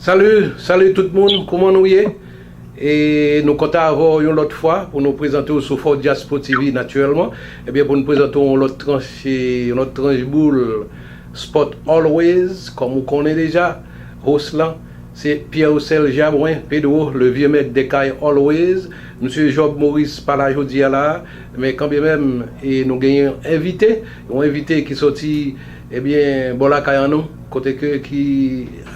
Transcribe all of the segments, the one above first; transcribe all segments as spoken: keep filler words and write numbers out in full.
Salut, salut tout moun, kouman nou ye? E nou kontan avè w yon lòt fwa pou nou prezante w sou Fort Diaspo T V natirèlman. Ebyen, pou nou prezante w yon lòt tranch, yon lòt tranch boul Sport Always, kòm ou konnen deja, host lan, se Pierre Aucel Jabouin, Pedro, le vieux mec des Cayes Always. Misye Job Maurice pa la jodi a la, men kanmenm, e nou genyen yon envite, yon envite ki sòti, ebyen, bò lakay an nou, kote ke ki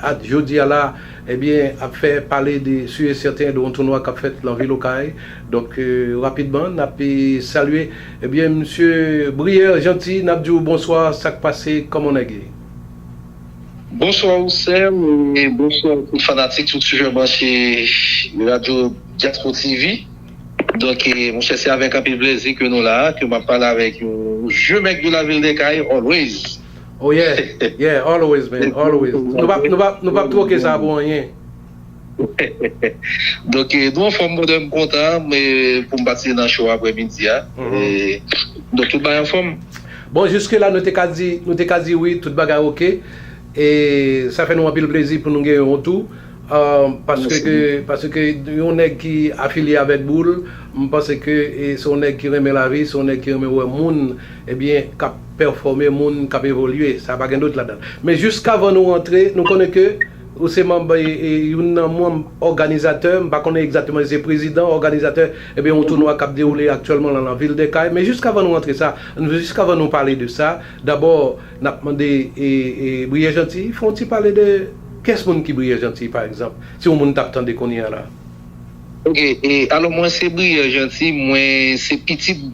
at jodi a la, ebyen, ap fè pale de, si e sèten, de yon tounwa k ap fèt nan vil Okay. Donk, e, rapidman, n ap, e, salye, ebyen, misye Brière Jeanty, n ap di w bonswa, sa k pase, kòman nèg ye? Bonswa Aucel, e bonswa tout fanatik, tout sijè branche Radyo Diaspo T V. Donk, e, monchè, se avèk anpil plezi ke nou la, ke m ap pale avèk yon vieux mec de la ville des Cayes, always. Oh yeah, yeah, always, man, always. Nou p ap, nou p ap, nou p ap twoke sa pou anyen. Donk, e, nou anfòm, brother, m kontan, men pou m patisipe nan show aprè midi a. Mhm. E, donk, tout bagay anfòm. Bon, jiske la, nou te ka di, nou te ka di wi, tout bagay oke. E sa fè nou anpil plezi pou nou gen yon tou. Ah, paske, paske yon nèg ki afilye avèk boul, m panse ke, e, se yon nèg ki renmen lavi, se yon nèg ki renmen wè moun, ebyen, k ap pèfòme, moun k ap evolye. Sa pa gen dout ladan. Men jiskavan nou rantre, nou konnen ke ou se manm, e, e, youn nan manm òganizatè, m pa konnen egzakteman si se prezidan, òganizatè, ebyen, yon tounwa k ap dewoule aktyèlman nan, nan vil de Kay. Men jiskavan nou rantre sa, jiskavan nou pale de sa, dabò, n ap mande, e, e, Briye Janti, fè yon ti pale de kiyès moun ki Briye Janti, pa egzanp, si yon moun t ap tande kounye a la. Ok, e, alò, mwen se Briye Janti, mwen se pitit,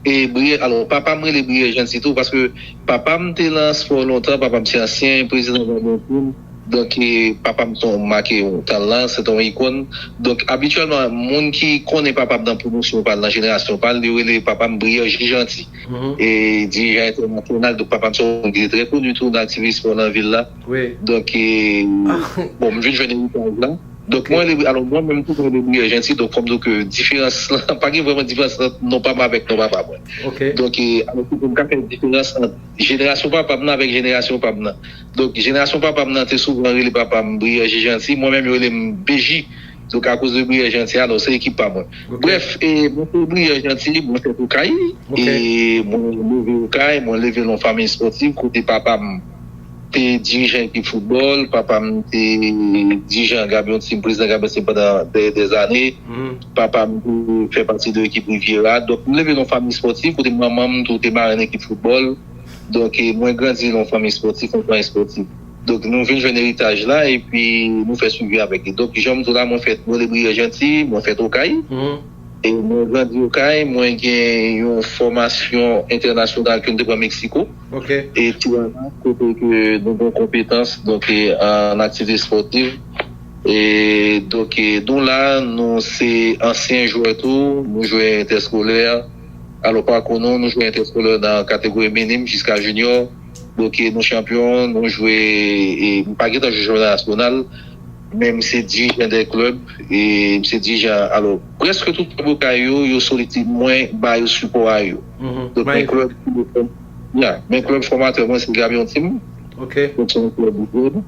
e, Briye, alò, papa m rele Briye Janti tou, paske papa m te nan spò lontan, papa m se ansyen prezidan Badminton, donk, e, papa m se yon make yon talan, se yon ikòn. Donk, abityèlman, moun ki konnen papa m nan pwomosyon pa l, nan jenerasyon pa l, yo rele papa m Briye Janti. Mhm. E dirijan entènasyonal, donk papa m se yon moun ki te trè koni tou nan aktivite spò nan vil la. Wi. Donk, e, bon, m vin jwenn eritaj la. Donk, mwen, le, alò, mwen menm tou, mwen, le Briye Janti, donk, fò m di w ke diferans lan, pa gen vrèman diferans ant non pa m avèk non papa mwen. Ok. Donk, e, alò, m ka fè diferans ant jenerasyon papa m nan avèk jenerasyon pa m nan. Donk, jenerasyon papa m nan te souvan rele papa m Briye Janti, mwen menm, yo rele m B J. Donk, akoz de Briye Janti, alò, se ekip pa mwen. Ok. Brèf, e, mwen se Briye Janti, mwen fèt Okay. Ok. E mwen leve Okay, mwen leve nan fanmi espòtif, kote papa m te dirijan ekip foutbòl, papa m te dirijan Gabion Team, prezidan Gabion Team pandan dè, dè zane. Mhm. Papa m te fè pati de ekip Riviera. Donk, m leve nan fanmi espòtif, kote manman m tou te marenn ekip foutbòl. Donk, e, mwen grandi nan fanmi espòtif, yon fanmi espòtif. Donk, nou vin jwenn eritaj la, epi nou fè swivi avèk li. Donk, jan m di w la, mwen fèt, mwen le Briye Janti, mwen fèt Okay. Mhm. E mwen grandi Okay, mwen gen yon fòmasyon entènasyonal ke m te pran Meksiko. Ok. E Tijuana, kote ke nou gen konpetans, donk, e, an aktivite espòtiv. E, donk, e, nou la, nou se ansyen jwè tou, nou jwe entèskolè. Alò, pakou nou, nou jwe entèskolè nan kategori minim jiska jinyò. Donk, e, nou chanpyon, nou jwe, e, m pa gentan jwe chanpyona nasyonal, men m se dirijan de klèb, e m se dirijan, alò, prèske tout klèb Okay yo, yo soliti mwen, ba yo sipò a yo. Mhm. Donk, men klèb, ya, men klèb fòmatè mwen, se Gabion Team. Ok. Donk, se yon klèb jèn.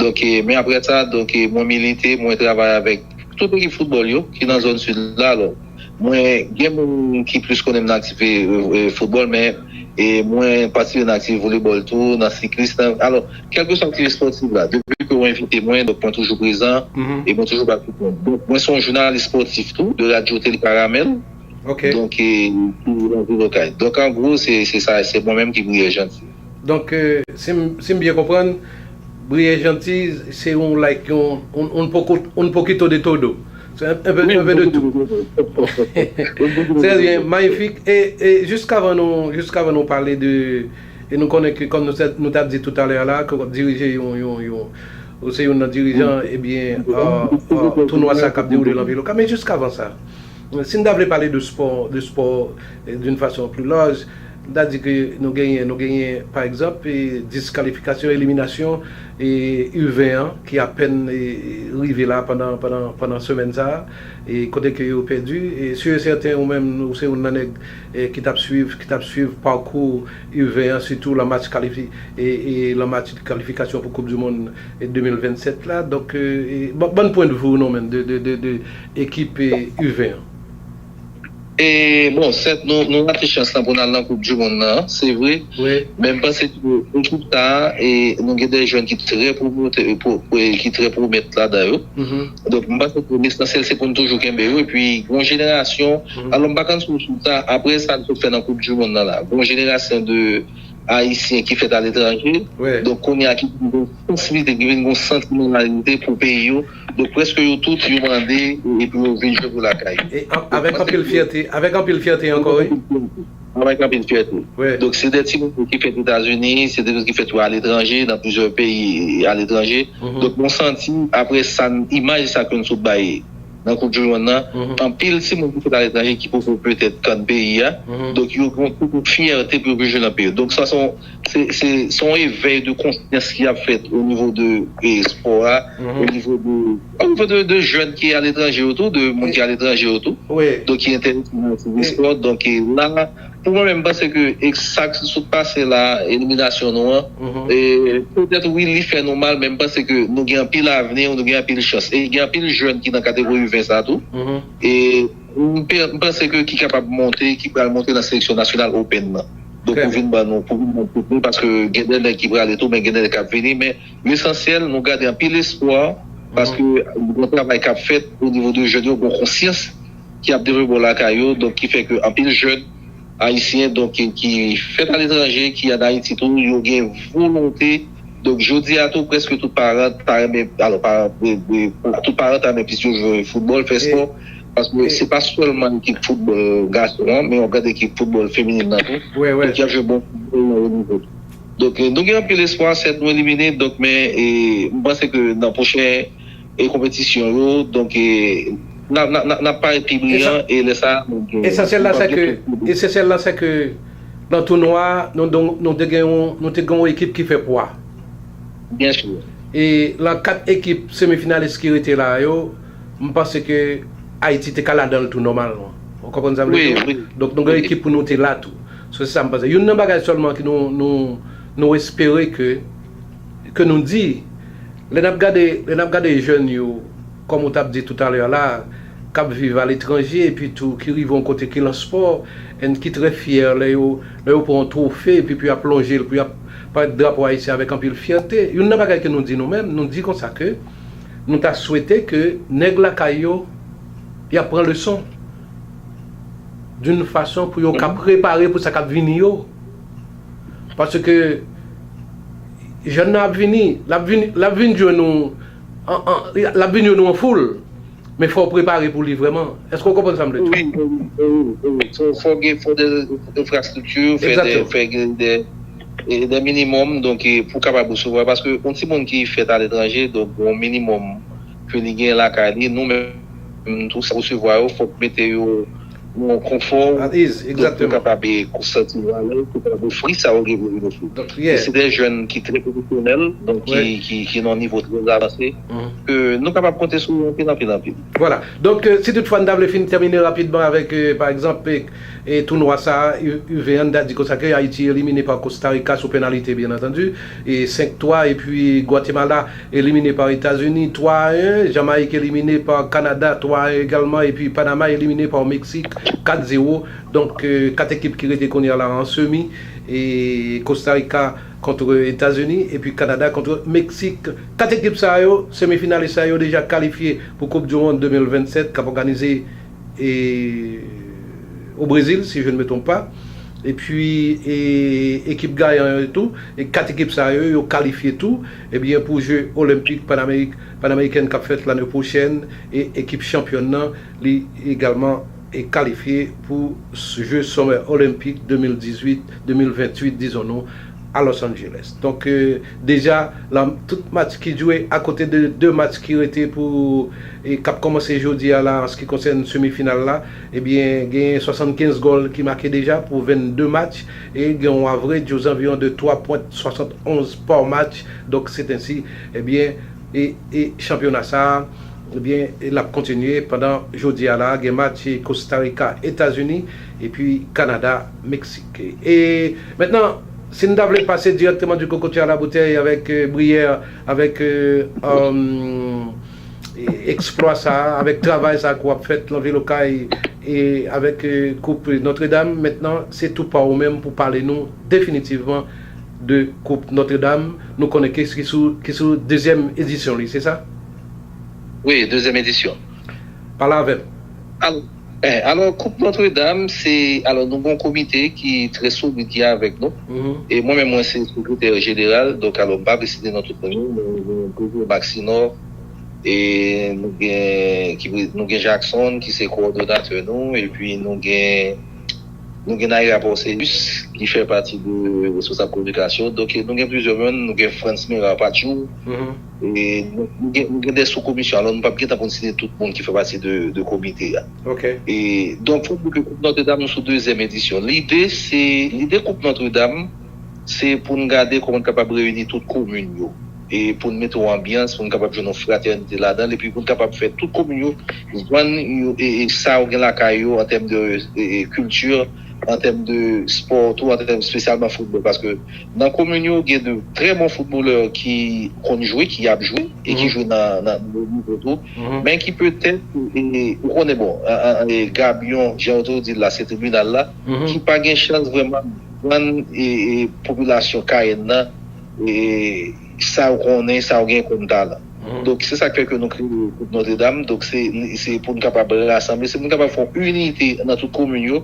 Donk, e, men apre sa, donk, e, mwen milite, mwen travay avèk tout ekip foutbòl yo, ki nan zòn sid la, alò. Mwen, gen moun ki plis konnen m nan aktivite, e, e, foutbòl, men, e, mwen patisipe nan aktivite volebòl tou, nan siklis, nan, alò, kèlkeswa aktivite espòtif la, depi ke w envite mwen, donk mwen toujou prezan, mhm, e mwen toujou bat pou mwen. Donk, mwen se yon jounalis espòtif tou, de radyo Tele Karamèl. Ok. Donk, e, pou nan vil Okay. Donk, an gwo, se, se sa, se mwen menm ki Briye Janti. Donk, e, si m, si m byen konprann, Briye Janti, se yon, like, yon, un, un poco, un poquito de todo. Se un, un peu, un peu de tout. Trè byen, mayifik. E, e jiskavan nou, jiskavan nou pale de, e nou konnen ke, kòm nou, nou t ap di toutalè a la, ke w ap dirije yon, yon, yon, ou se youn nan dirijan, ebyen, e, e, tounwa sa k ap dewoule nan vil Okay. Men jiskavan sa, si n ta vle pale de spò, de spò, e, d'une façon plus large, M ta di ke nou genyen, nou genyen, pa egzanp, e, diskalifikasyon, eliminasyon, e, U ven an, ki apèn, e, rive la pandan, pandan, pandan semèn sa a. E, kote ke yo pèdi, e, si e sèten ou menm, ou se youn nan nèg, e, ki t ap swiv, ki t ap swiv pakou U ven an, sitou lan match kalifi-, e, e, lan match kalifikasyon pou Koup di Monn, e, de mil vennsèt la. Donk, e, e, ban, ban pwendvi w non menm de, de, de, de ekip, e, U ven an. E, bon, sèt, nou, nou rate chans lan pou n al nan Koup di Monn nan, se vre. Wi. Men m panse ke ekip sa a, e, nou gen de jèn ki trè pwomotè, pou, pou, ki trè pwomèt ladan yo. Mhm. Donk, m panse ke lesansyèl se pou n toujou kenbe yo. Epi, gon jenerasyon, Mhm. alò m pa konn si w sou sa, apre sa n sot fè nan Koup di Monn nan la, gon jenerasyon de Ayisyen ki fèt aletranje. Wi. Donk, kounye a ki gen sansibilite, ki vin gon santimantalite pou peyi yo. Donk, prèske yo tout, yo mande e pou yo vin jwe pou lakay yo. E an- avèk anpil fyète, avèk anpil fyète ankò, wi. Avèk anpil fyète. Wi. Donk, se de timoun ki fèt Etazini, se de moun ki fèt aletranje, nan plizyè peyi aletranje. Mhm. Donk, mwen santi, apre sa, imaj sa ke n sot bay nan Koup di Monn nan, Mhm. anpil timoun ki fèt aletranje ki poko petèt konn peyi a. Mhm. Donk, yo gen yon fyète pou yo vin jwe nan peyi yo. Donk, sa se yon, se, se, se yon evèy de konsyans ki ap fèt o nivo de, e, espò a, Mhm. o nivo de, o nivo de, de jèn ki aletranje yo tou, de moun ki aletranje yo tou. Wi. Donk, ki enterese nan aktivite espò. Donk, e, la, pou mwen menm, m panse ke e sa k sot pase la, eliminasyon nou an, Mhm. e, petèt, wi, li fè nou mal, men m panse ke nou gen anpil avni, nou gen anpil chans. E gen anpil jèn ki nan kategori U ven sa tou. Mhm. E m pe- m panse ke ki kapab monte, ki pral monte nan seleksyon nasyonal open nan. Donk, Trè pou vin ban nou, pou vin ban tout nou, paske gen de nèg ki prale tou, men gen de nèg k ap vini, men lesansyèl, nou gade anpil espwa, paske gon travay k ap fèt o nivo de jèn yo, gon konsyans ki ap devlope lakay yo, donk ki fè ke anpil jèn ayisyen, donk ki, ki fèt aletranje, ki ann Ayiti tou, yo gen volonte. Donk, jodi a tou, prèske tout paran ta renmen, alò, paran, e, e, tout paran ta renmen pitit yo jwe foutbòl, fè espò, paske se pa sèlman ekip foutbòl gason an, men w ap gade ekip foutbòl feminin nan tou. Wi, wi. Donk, y ap jwe bon foutbòl nan wo nivo. Donk, e, nou gen anpil espwa, sèt nou elimine, donk, men, e, m panse ke nan pwochen, e, konpetisyon yo, donk, e, n a, n a, n a, n ap parèt pi briyan, e lè sa a, nou gen, Esansyèl la, nou se pap ke, gen pwoblèm. Esansyèl la, se ke nan tounwa, nou, nou, nou te gen yon, nou te gen yon ekip ki fè pwa. Byen si. E lan kat ekip semifinalis ki rete la yo, m panse ke Ayiti te ka ladan l tou nòmalman. Ou konprann sa m vle Wi, di w? wi. Donk, nou gen Wi. Ekip pou nou te la tou. Se sa m panse. Youn nan bagay sèlman ki nou, nou, nou espere ke, ke nou di, lè n ap gade, lè n ap gade jèn yo, kòm ou t ap di toutalè la, k ap viv aletranje, epi tou ki rive yon kote ki lan spò, and ki trè fyè lè yo, lè yo pran yon twofe, epi pou y ap lonje l, pou y ap parèt drapo ayisyen avèk anpil fyète. Youn nan bagay ke nou di nou menm, nou di konsa ke nou ta swete ke nèg lakay yo, y ap pran leson d'une façon pou yo ka prepare pou sa k ap vini yo. Paske jèn nan ap vini, l ap vin, l ap vin jwenn nou, an, an, l ap vin jwenn nou an foul. Men fò w prepare pou li vrèman. Èske w konprann sa m vle di? Wi, wi, wi, wi. Fò, fò gen, fò de enfrastrikti, fè de, Exactement. Fè gen de, e de minimòm, donk, e pou kapab resevwa. Paske yon timoun ki fèt aletranje, donk, yon minimòm ke li gen lakay li, nou menm, tou sa resevwa yo, fòk mete yo nan konfò, At ease, donk, exactement. Pou kapab, e, santi yo alèz, pou kapab ofri sa yo gen pou vin ofri. Donk, E yeah. Se de jèn ki trè pwofesyonèl, donk, ki, Wi. Ki, ki nan nivo trè avanse, Mhm. ke nou kapab konte sou yo anpil, anpil, anpil. Vwala. Donk, e, si toutfwa n ta vle fin tèmine rapidman avèk, e, pa egzanp, e, e tounwa sa a, U-, U ven an, n ta di konsa ke Ayiti elimine pa Kosta Rika sou penalite, byen antandi, e senk twa, epi Gwatemala elimine pa Etazini, twa a en, Jamayik elimine pa Kanada, twa a en egalman, epi Panama elimine pa Meksik, kat zewo. Donk, e, kat ekip ki rete kounye a la an semi, e Kosta Rika kont Etazini, epi Kanada kont Meksik. Kat ekip sa yo, semifinalis sa yo deja kalifye pou Koup di Mond de mil vennsèt k ap òganize, e, o Brezil, si je ne me trompe pas. Epi, e, ekip gayan yo tou, e kat ekip sa yo, yo kalifye tou, ebyen, pou je olenpik panamerik-, panamerikèn k ap fèt lane pwochèn, e ekip chanpyòn nan, li egalman, e kalifye pou je sòmè olenpik de mil dizuit, de mil venntuit, dizon nou, a Los Angeles. Donk, euh, deja, la, tout match ki jwe, akote de de match ki rete pou, e k ap kòmanse jodi a la, an se ki konsène semi final la, ebyen, gen swasannkenz gòl ki make deja pou vennde match, e gen yon average aux environs de twa pwen swasannonz par match. Donk, se ensi, ebyen, e, e chanpyona sa a, ebyen, l ap kontinye pandan jodi a la, gen match Costa Rica, Etazini, epi Kanada, Meksik. E mentnan, si n ta vle pase dirèkteman du cocotier à la bouteille avèk, euh, Brière, avèk, euh, um, e, eksplwa sa, avèk travay sa k ap fèt nan vil Okay, e avèk, euh, Koup Notre Dame, mentnan, se tou pa ou menm pou pale nou definitivman de Koup Notre Dame. Nou konnen ki, ki sou, ki sou dezyèm edisyon li, se sa? Wi, dezyèm edisyon. Pale avè m. Al, eh, alò, Koup Notre Dame, se, alò, nou gen yon komite ki trè solid ki avèk nou. E mwen menm, mwen se sekretè jeneral, donk, alò, m pa vle site non tout moun yo, men nou gen Maxinor, e nou gen, ki, nou gen Jackson, ki se kowòdonatè nou, epi nou gen, nou gen Naira Porcelus, ki fè pati de responsab kominikasyon. Donk, nou gen plizyè moun, nou gen Frantz Mera Patjou, e nou, nou gen, nou gen de sou komisyon. Alò, nou p ap gen tan pou n site tout moun ki fè pati de, de komite a. Ok. E, donk, fò n di ke Koup Notre Dame, nou sou dezyèm edisyon. Lide, se, lide Koup Notre Dame, se pou n gade kòman n kapab reyini tout komin yo. E pou n mete yon anbyans, pou n kapab jwenn yon fratènite ladan l, epi pou n kapab fè tout komin yo jwenn yo, e, e sa yo gen lakay yo an tèm de, e, e, kilti, an tèm de spò tou, an tèm espesyalman foutbòl. Paske nan komin yo, gen de trè bon foutbolè ki konn jwe, ki ap jwe, e ki jwe nan, nan wo nivo tou, men ki petèt, e, ou konnen, bon, an, an, e, gabyon, jan yo toujou di l la, se tribinal la, ki pa gen chans vrèman jwenn, e, e, popilasyon Kayèn nan, e, sa yo konnen, sa yo gen kòm talan. Donk, se sa k fè ke nou kreye Koup Notre Dame. Donk, se, se pou n kapab rasanble, se pou n kapab fè yon inite nan tout komin yo,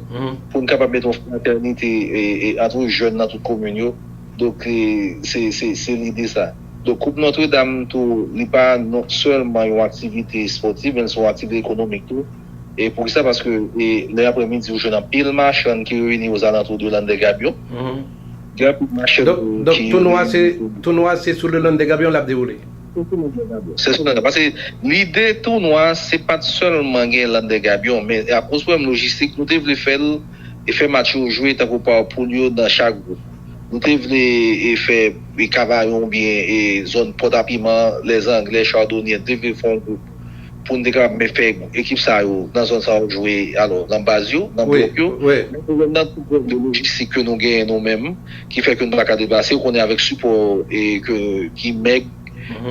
pou n kapab mete yon fratènite, e, e, ant jèn nan tout komin yo. Donk, e, se, se, se lide sa. Donk, Koup Notre Dame tou, li pa non sèlman yon aktivite espòtiv, men se yon aktivite ekonomik tou. E poukisa? Paske, e, lè aprèmidi, ou jwenn anpil machann ki reyini ozalantou de Lande Gabyon. Gen anpil machann Donk, donk ki tounwa se, reyini tounwa se sou le Lande Gabyon l ap dewoule. Se sou Lande Gabyon. Paske lide tounwa, se pa t sèlman gen Lande Gabyon, men akoz pwoblèm lojistik, nou te vle fè l e fè match yo jwe tankou pa poul yo nan chak gwoup. Nou te vle, e, fè, e, Kavayon oubyen, e, zòn Pòtapiman, Lèzanglè, Chadonyè, te vle fè yon gwoup pou n te kapab fè ekip sa yo nan zòn sa yo jwe, alò, nan baz yo, nan blòk yo. Men pwoblèm nan, tout pwoblèm de lojistik ke nou genyen nou menm, ki fè ke nou pa ka deplase, ou konnen avèk sipò, e, ke, ki mèg,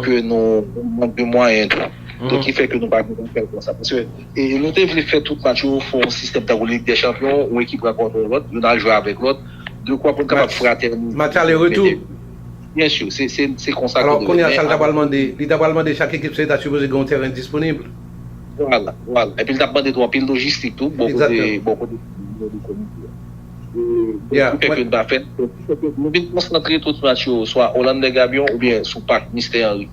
ke nou mank de mwayen tou. Donk, ki fè ke nou pa gen fè l konsa. Paske, e, nou te vle fè tout match yo, fè yon sistèm tankou Lig dè Chanpyon, yon ekip rankontre lòt, youn al jwe avèk lòt, dekwa pou n kapab fratènite. Match ale retou. Byen si, se, se, se konsa Alò, kounye a, sa l ta pral mande, li ta pral mande chak ekip se ta sipoze gen yon tèren disponib. Vwala, vwala. Epi l t ap mande tou anpil lojistik tou, bò kote, bò kote, bò kote komite a. E, donk, ki fè ke n pa fè l. Donk, ki fè ke nou vin konsantre tout match yo, swa o Lande Gabyon oubyen sou pak Mistè Anri.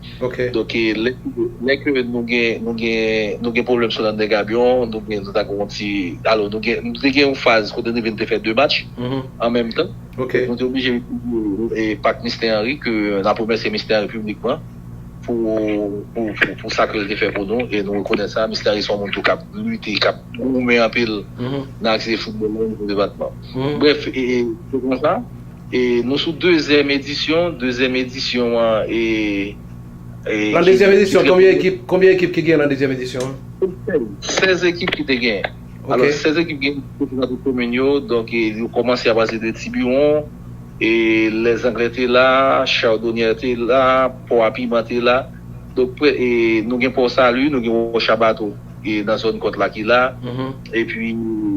Donk, e, lè, lè ke nou gen, nou gen, nou gen pwoblèm sou Lande Gabyon, nou gen, nou ta gen yon ti, alò, nou gen, nou te gen yon faz kote nou vin te fè de match an menm tan. Nou te oblije itilize, e, pak Mistè Anri, ke n ap remèsye Mistè Anri piblikman pou, pou, pou, pou sa ke l te fè pou nou, e nou rekonèt sa. Mistè Anri se yon moun tou k ap lite, k ap goumen anpil nan aktivite foutbòl la o nivo depatman. Brèf, e, e, se konsa. E nou sou dezyèm edisyon, dezyèm edisyon an, e, e, Nan dezyèm edisyon, konbyen ekip, konbyen ekip ki gen nan dezyèm edisyon an? Sèz ekip ki te gen. Alò, sèz ekip gen nan tout komin yo, donk, e, yo kòmanse apati de Tibiwon, e, Lèzanglè te la, Chadonyè te la, Pò a Piman te la. Donk, prè, e, nou gen Pò Sali, nou gen Wòch a Bato, e, nan zòn kòt la ki la. Epi,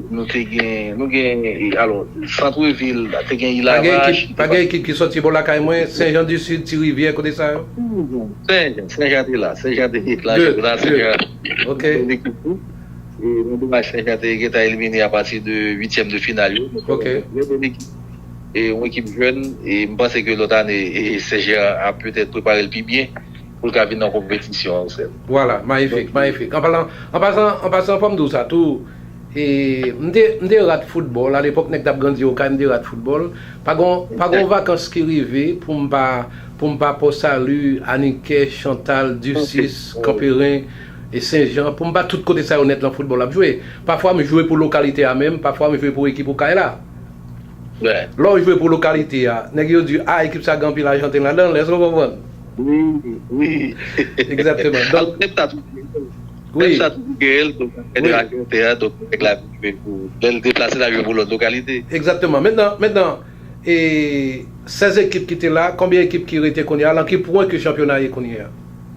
nou te gen, nou gen, e, alò, Santrevil, te gen Ilavaj. Pa gen ekip ki sòti bò lakay mwen, Sen Jan di Sid, Ti Rivyè, kote sa yo? Sen Jan, Sen Jan te la, Sen Jan te la, Sen Jan. Ekip tou. E, men domaj, Sen Jan te gentan elimine apati de uityèm de final yo. Men se yon trè bèl ekip. E yon ekip jèn, e m panse ke lòt ane, e, Sen Jan ap petèt prepare l pi byen pou l ka vin nan konpetisyon an, Sèl. Vwala, mayifik, mayifik. An palan, an pasan, an pasan, fò m di w sa tou, E, m te, m te rat foutbòl. Alepòk, nèg t ap grandi Okay, m te rat foutbòl. Pa gon, pa gon vakans ki rive pou m pa, pou m pa Pòsali, Anikè, Chantal, Disis, Kanperen, e Senjan, pou m pa tout kote sa yo nèt lan foutbòl ap jwe. Pafwa, m jwe pou lokalite a menm, pafwa, m jwe pou ekip Okay la. Lè w jwe pou lokalite a, nèg yo di, a, ekip sa gen anpil Ajanten ladan l, èske w konprann? Wi, wi. Egzakteman. Donk, menm sa tou, menm sa tou Miguel, donk, antrènè Ajanten an, donk, nèg la jwe pou, lè l deplase, l ap jwe pou lòt lokalite. Egzakteman. Mentnan, mentnan, e, sèz ekip ki te la, konbyen ekip ki rete kounye a? Lan ki pwen ke chanpyona ye kounye a?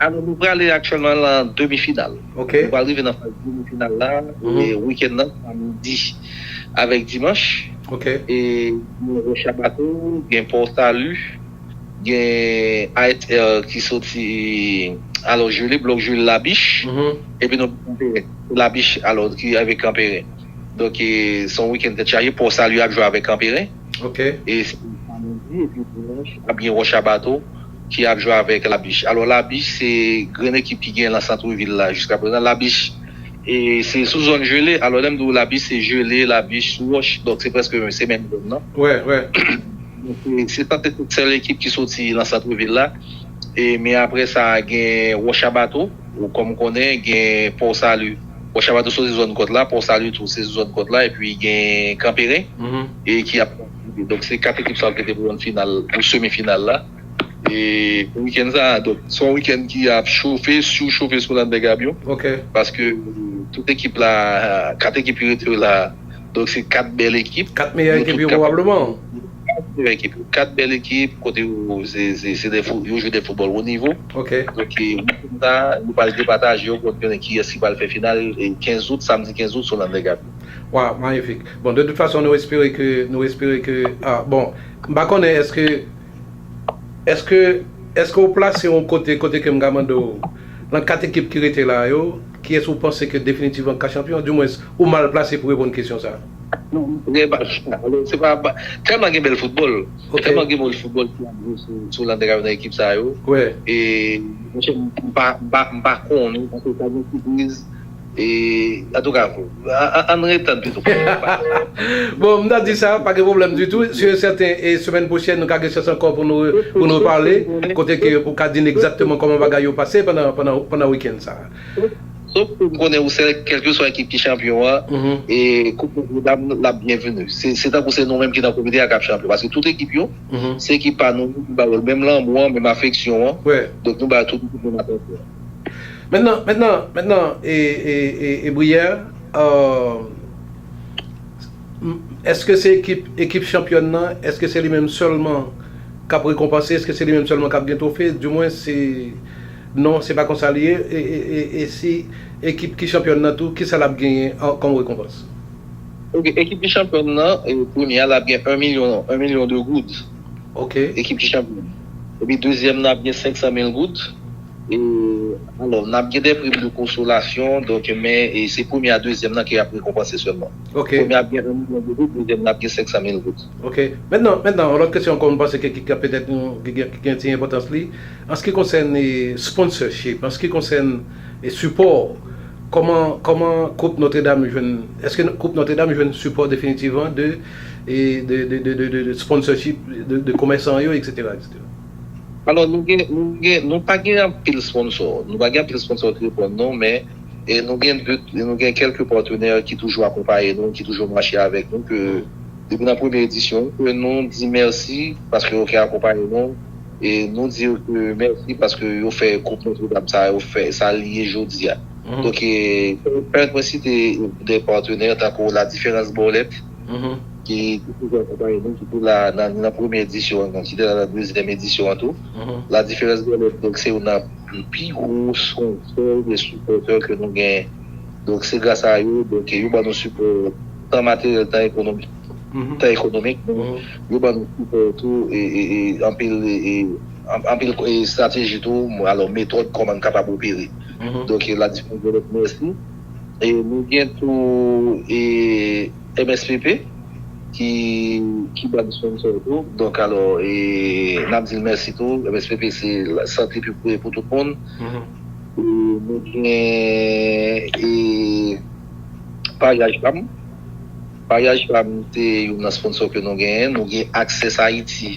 Alò, nou prale aktyèlman lan demi final. Ok. Nou pral rive nan faz demi final la, e wikenn nan, samdi avèk dimanch. Ok. E gen Wòch a Bato, gen Pò Sali, gen A S R ki soti, alò, Jele, Blòk Jele Labich, epi nou gen Kanperen, Labich, alò, ki avèk Kanperen. Donk, e, se yon wikenn tèt chaje, Pò Sali ap jwe avèk Kanperen. Ok. E se samdi, epi dimanch, ap gen Wòch a Bato ki ap jwe avèk Labich. Alò, Labich, se grenn ekip ki gen lan santrevil la jiska prezan. Labich, e se sou zòn Jele. Alò, lè m di w Labich, se Jele, Labich, sou wòch. Donk, se prèske, se menm zòn nan. Wè, wè. Donk, se, se sanse se sèl ekip ki soti lan santrevil la. E, men apre sa, gen Wòch a Bato, ou kòm ou konnen, gen Pò Sali. Wòch a Bato soti zòn kòt la, Pò Sali tou se zòn kòt la, epi gen Kanperen, e ki ap, donk, se kat ekip sa yo ki te pou rann final, pou semi final la. E wikenn sa, donk, se yon wikenn ki ap chofe, sichofe sou Lander Gabion. Ok. Paske tout ekip la, kat ekip ki rete yo la, donk, se kat bèl ekip. Kat meyè ekip yo, pwobableman. Kat meyè ekip yo. Kat bèl ekip, kote yo, se, se, se de fou-, yo jwe de foutbòl wo nivo. Ok. Donk, e, wikenn sa, nou pral depataje yo pou n konnen kiyès ki pral fè final, e, kenz out, samdi kenz out, sou Lander Gabion. Waw, mayifik. Bon, de tout fason, nou espere ke, nou espere ke, a, bon, m pa konnen, èske, èske, èske w plase yon kote, kote ke m ka mande w, lan kat ekip ki rete la yo, kiyès ou panse ke definitivman ka chanpyon? Dimwens, ou mal plase pou reponn kesyon sa a. Non, trè mal. Alò, se pa, pa, tèlman gen bèl foutbòl, tèlman gen bèl foutbòl ki ap jwe sou, sou Lander Gabion nan ekip sa yo. E, monchè, m pa, m pa, m pa konnen, paske sa gen sipriz. E, antouka, a, a, ann ret tann pito. Bon, m ta di sa, pa gen pwoblèm ditou. Si e sèten, e semèn pwochèn, nou ka gen chans ankò pou nou, pou nou pale, kote ke ou ka di n egzakteman kòman bagay yo pase pandan, pandan, pandan wikenn sa a. Sof ke m konnen ou se, kèlkeswa ekip ki chanpyon an, e Koup Nòtredam, l ap byenveni. Se, se tankou se nou menm ki nan komite a k ap chanpyon. Paske tout ekip yo, se ekip pa nou, nou ba yo menm lanmou an, menm afeksyon an. Donk, nou ba tout ekip nou atansyon. Mentnan, mentnan, mentnan, e, e, e, e Brière, euh, m-, èske se ekip, ekip chanpyòn nan, èske se li menm sèlman k ap rekonpanse, èske se li menm sèlman k ap gen twofe? Dimwens, se, non, se pa konsa li ye. E, e, e, e si ekip ki chanpyòn nan tou, kisa l ap genyen an, kòm rekonpans? Ok, ekip ki chanpyòn nan, e, premye a, l ap gen un milyon, un milyon de goud. Ok. Ekip ki chanpyon. Epi dezyèm nan ap gen senk san mil goud. E, alò, n ap gen de prim de konsolasyon, donk, men, e se premye a dezyèm nan ki ap rekonpanse sèlman. Ok. Premye a ap gen un milyon de goud, dezyèm nan ap gen senk san mil goud. Ok. Mentnan, mentnan, yon lòt kesyon ankò, m panse ke ki, ki petèt yon, ki gen, ki gen ti enpòtans li. An se ki konsène, e, sponsorship, an se ki konsène, e, sipò, kòman, kòman Koup Nòtredam jwenn, èske Koup Nòtredam jwenn sipò definitivman de, e, de, de sponsorship, de, de komèsan yo, etsetera, etsetera? Alò, nou gen, nou gen, nou pa gen anpil sponsò. Nou pa gen anpil sponsò trè bon, non, men, e, nou gen de, nou gen kèlke patenè ki toujou akonpaye nou, ki toujou mache avèk nou, ke depi nan premye edisyon, ke nou di mèsi paske yo te akonpaye nou, e nou di yo ke mèsi paske yo fè Koup Nòtredam sa, yo fè sa li ye jodi a. Donk, e, pèmèt mwen site de patenè tankou La Différence Bòlèt, ki, ki toujou akonpaye nou, ki te la nan, nan premye edisyon an, ki te la nan dezyèm edisyon an tou. La Différence Bòlèt, donk, se youn nan pi gwo sponsò e sipòtè ke nou gen. Donk, se gras a yo, donk, yo ban nou sipò tan materyèl, tan ekonomik, tan ekonomik, yo ban nou sipò tou, e, e, e anpil, e, e, an-, anpil, e, estrateji tou, alò, metòd kòman n kapab opere. Donk, e, La Différence Bòlèt, mèsi. E nou gen tou, e, M S P P ki, ki ban n sponsò tou. Donk, alò, e, n ap di l mèsi tou. M S P P se la sante pi pre pou tout moun. E nou gen, e, Paryaj pa m. Paryaj pa m se youn nan sponsò ke nou genyen. Nou gen Access Haïti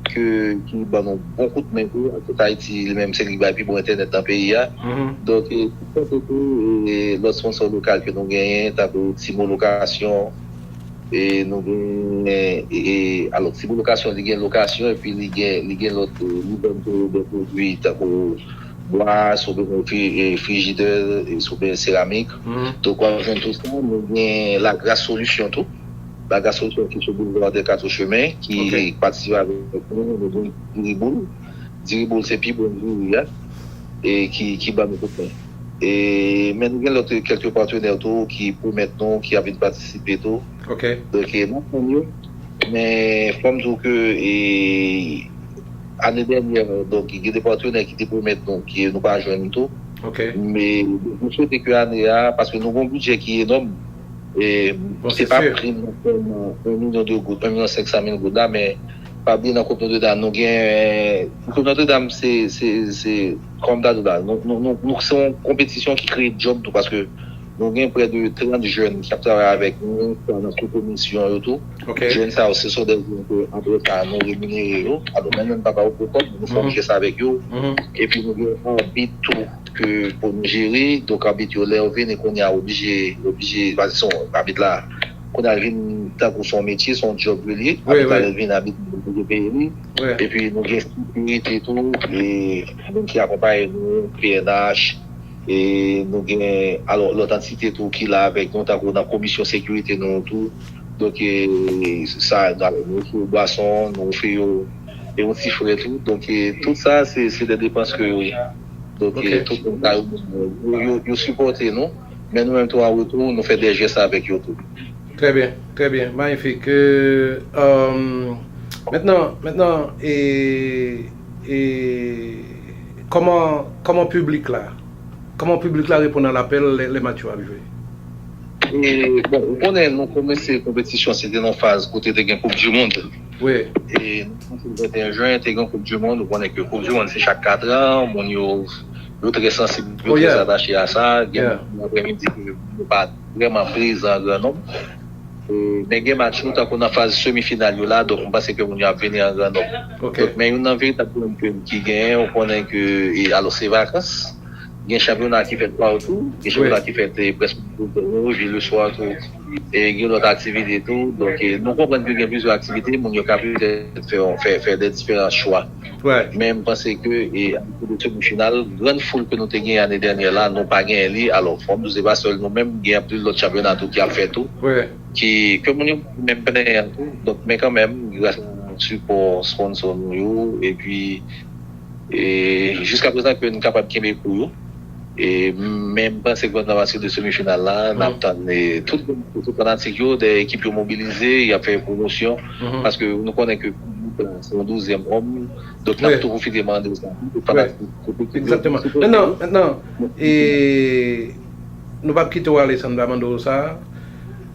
ke, ki ban nou bon kout men tou. Access Haïti li menm se li bay pi bon entènèt nan peyi a. Donk, e, tou sa se tou, e, lòt sponsò lokal ke nou genyen, tankou Timo Lokasyon, e nou gen, e, e, alò, Timo Lokasyon, li gen lokasyon, epi li gen, li gen lòt, e, li vann tou de pwodui tankou bwa, si w bezwen fri, e, frijidè, e, si w bezwen seramik. Donk, w ap jwenn tout sa. Nou gen Lagras Solisyon tou. Lagras Solisyon ki sou Boulevard des Quatre Chemins, ki patisipe avèk nou. Nou gen diri boul. Diri boul se pi bon diri a, e ki, ki ban nou kout men. E, men nou gen lòt kèlke patnè tou ki pwomèt nou, ki ap vin patisipe tou. Donk, e, n ap tann yo. Men fò m di w ke, e, ane dènyè, donk, gen de patnè ki te pwomèt nou, ki nou pa jwenn tou. Men nou swete ke ane a, paske nou gen yon bidjè ki enòm, e se pa prim nan sèlman yon milyon de goud, yon milyon senk san mil goud la, men pa bliye nan Koup Nòtredam, nou gen, Koup Nòtredam, se, se, se, kòm m ta di w la, nou, nou, nou, nou, se yon konpetisyon ki kreye djòb tou, paske nou gen prè de trant jèn ki ap travay avèk nou, swa nan sou komisyon yo tou. Jèn sa yo, se son de jèn ke, apre sa, nou reminere yo. Alò, menm lè n pa ba yo gwo kòb, nou fè yon jès avèk yo. Epi nou gen yon abit tou ke pou nou jere. Donk, abit yo, lè yo vini, kounye a, oblije, oblije, paske se yon abit la, kounye a, l vin tankou se yon metye, se yon djòb li ye. Abit la, lè l vin, abit, nou oblije peye li. Epi nou gen sekirite tou, e moun ki akonpaye nou, P N H, e nou gen, alò, lòt antite tou ki la avèk nou, tankou nan komisyon sekirite nou tou. Donk, e, sa, nou ofri yo bwason, nou ofri yo, e yon ti frè tou. Donk, e, tout sa, se, se de depans ke yo ye. Donk, e, tout moun sa yo, yo, yo, yo sipòte nou. Men nou menm tou, an retou, nou fè de jès avèk yo tou. Très bien, très bien, magnifique. Euh, euh, maintenant, maintenant, et, et comment, comment public là, comment public là répond à l'appel, les, les matchs à jouer? E, bon, ou konnen nou kòmanse konpetisyon, se te nan faz kote te gen Koup di Mond. E, nou soti le venteyen jen, te gen Koup di Mond, ou konnen ke Koup di Mond se chak kat an, moun yo, yo trè sansib, yo trè atache a sa, gen moun aprèmidi ke yo pa vrèman prezan an gran nonb. E, men gen match nou, tankou nan faz semi final yo la, donk m panse ke moun yo ap vini an gran nonb. Donk, men youn nan veritab pwoblèm ke, ki genyen, ou konnen ke, e, alò se vakans, gen chanpyona ki fèt patou, gen chanpyona ki fèt, e, prèske tout jou, le swa tou, e gen lòt aktivite tou. Donk, e, nou konprann ke gen plizyè aktivite, moun yo ka petèt fè, fè, fè de diferan chwa. Men m panse ke, e, a nivo de semi final, grann foul ke nou te genyen ane dènyè la, nou pa genyen li. Alò, fò m di w, se pa sèl nou menm, gen anpil lòt chanpyona tou ki ap fèt tou, ki, ke moun yo menm plenyen tou. Donk, men kanmenm, gras a sipò sponsò nou yo, epi, e, jiska prezan ke n kapab kenbe kou yo. E, men m panse ke nan match de semi final la, n ap tann, e, tout, tout fanatik yo, de ekip yo mobilize, y ap fè pwomosyon, paske nou konnen ke piblik la, se yon douzyèm òm, donk n ap tou pwofite mande sa. Tout fanatik, tout ekip yo, egzakteman. Mentnan, mentnan, e, nou p ap kite w ale san n pa mande w sa.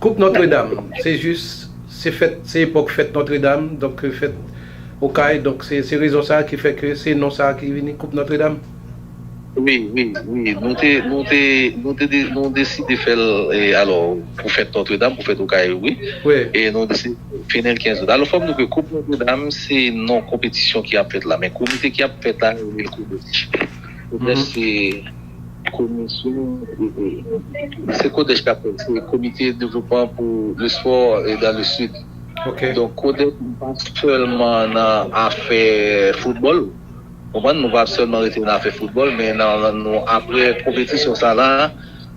Koup Nòtredam, se jis, se fèt, se epòk fèt Nòtredam, donk fèt Okay, donk se, se rezon sa ki fè ke se non sa ki vini, Koup Nòtredam? Wi, wi, wi. Nou te, nou te, nou te, de- nou deside fè l, e, alò, pou fèt Nòtredam, pou fèt Okay, wi. E nou deside fini l kenz out. Alò, fò m di w ke Koup Nòtredam, se non konpetisyon ki ap fèt la. Men komite ki ap fèt la, yo rele l Kodesh. Kodesh, se komisyon, e, e, se Kodesh k ap fèt, se Komite Devlopman pou le Sport et dans le Sud. Donk, Kodesh, nou pa sèlman nan afè foutbòl. Konprann, nou pa sèlman rete nan afè foutbòl, men nan, nan, nou, apre konpetisyon sa la,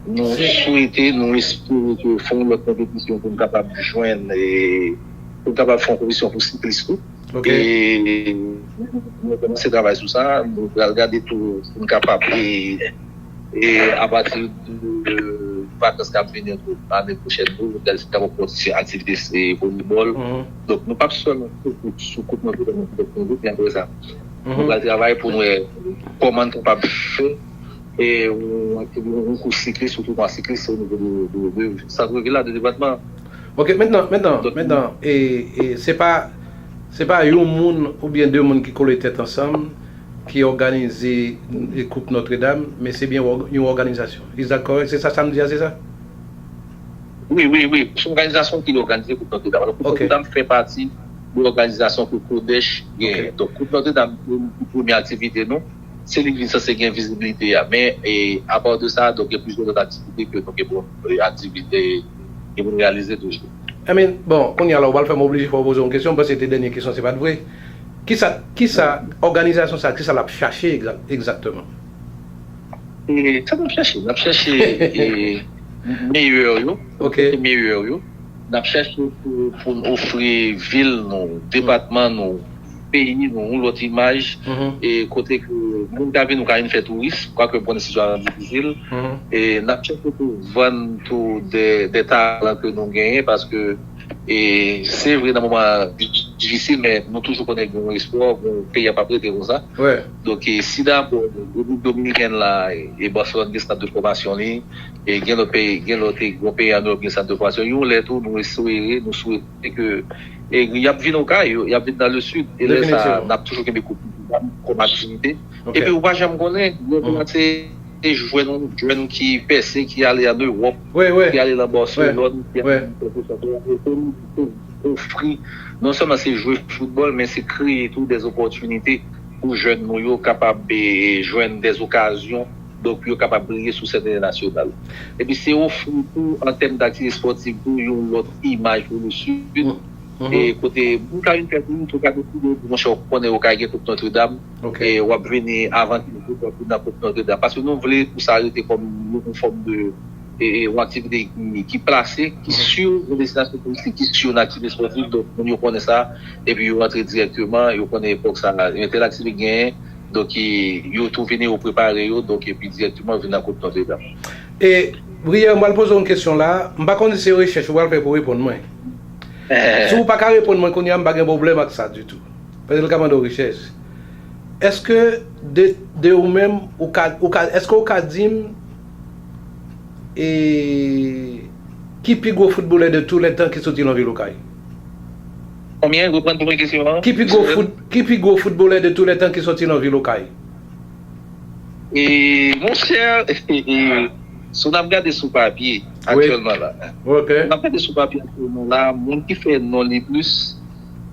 nou swete, nou espere ke fè yon lòt konpetisyon pou n kapab jwenn, e, pou n kapab fè yon konpetisyon pou siklis tou. E nou kòmanse travay sou sa, nou pral gade tou si n kapab, e, e apati de vakans k ap vini tou, ane pwochèn tou, nou pral kapab kontinye aktivite, e, volebòl. Donk, nou p ap sèlman fokis sou Koup Nòtredam, men apre sa, nou pral travay pou n wè kòman n kapab fè, e, yon aktivite, yon kours siklis, yon tounwa siklis o nivo de, de, de sant vil la, de depatman. Ok, mentnan, mentnan, mentnan, e, e se pa, se pa yon moun oubyen de moun ki kole tèt ansanm ki òganize, e, Koup Nòtredam, men se byen yon òganizasyon. Is that correct? Se sa sa m di a, se sa? Wi, wi, wi. Se yon òganizasyon ki òganize Koup Nòtredam. Alò, Koup Nòtredam fè pati de òganizasyon ke Kodèch genyen. Donk, Koup Nòtredam, se premye aktivite nou. Se li ki vin sanse gen vizibilite a. Men, e, apa de sa, donk, gen plizyè lòt aktivite ke nou gen pou, e, aktivite ke nou reyalize toujou. I mean, bon, kounye a la, ou pral fè m oblije fè w poze yon kesyon, m panse se te dènye kesyon, se pa t vre? Kisa, kisa, òganizasyon sa, kisa l ap chache egza- egzakteman? E sa n ap chache, n ap chache e, meyè yo, meyè yo. N ap chache pou, pou n ofri vil nou, depatman nou, peyi nou, yon lòt imaj, e kote ke moun ka vin, ou ka vin fè touris, kwake m konnen sitiyasyon an difisil. E n ap chache pou vann tou de, de talan ke nou genyen, paske e se vre nan moman difisil, men nou toujou konnen gen yon espwa, gen peyi a p ap rete konsa. Donk, e, si dabò Repiblik Dominikèn la, e Barcelone gen sant de fòmasyon li, e gen lòt peyi, gen lòt e gwo peyi an Ewòp gen sant de fòmasyon, yon lè tou, nou espere, nou swete ke e y ap vin Okay, y ap vin nan le sud, e lè sa, n ap toujou kenbe koup kòm aktivite. Epi ou pa janm konnen, lè w kòmanse e jwenn yon jèn ki pèse, ki ale an Ewòp, ki ale nan Barcelone, ki ale nan ofri non sèlman se jwe foutbòl, men se kreye tou de opòtinite pou jèn nou yo kapab e, jwenn de okazyon, donk yo kapab briye sou sèn entènasyonal. Epi se ofri tou an tèm daktivite espòtiv tou yon lòt imaj pou le sud. E kote moun ka vin fè touris, ou ka deside, monchè, ou konnen ou ka gen Koup Nòtredam, e w ap vini avan ki jou w ap vin nan Koup Nòtredam. Paske nou vle pou sa rete kòm yon fòm de e, e, yon aktivite ki, ki plase, ki si yon destinasyon touristik, ki si yon aktivite espòtiv, donk moun yo konnen sa, epi yo rantre dirèkteman, yo konnen epòk sa, entèl aktivite genyen, donk e, yo tou vini, yo prepare yo, donk epi dirèkteman yo vin nan Koup Nòtredam. E, Brière, m pral poze w yon kesyon la, m pa konn si se rechèch ou pral fè pou w reponn mwen. Si w pa ka reponn mwen kounye a, m pa gen pwoblèm ak sa ditou. Paske l ka mande w rechèch. Èske de, de ou menm, ou ka, ou ka, èske ou ka di m e, ki pi gwo foutbolè de tou lè tan ki soti nan vil Okay? Konbyen? Reprann premye kesyon an. Ki pi gwo fout, ki pi gwo foutbolè de tou lè tan ki soti nan vil Okay? E, monchè, e, e, si n ap gade sou papye aktyèlman la, si n ap gade sou papye aktyèlman la, moun ki fè non li plis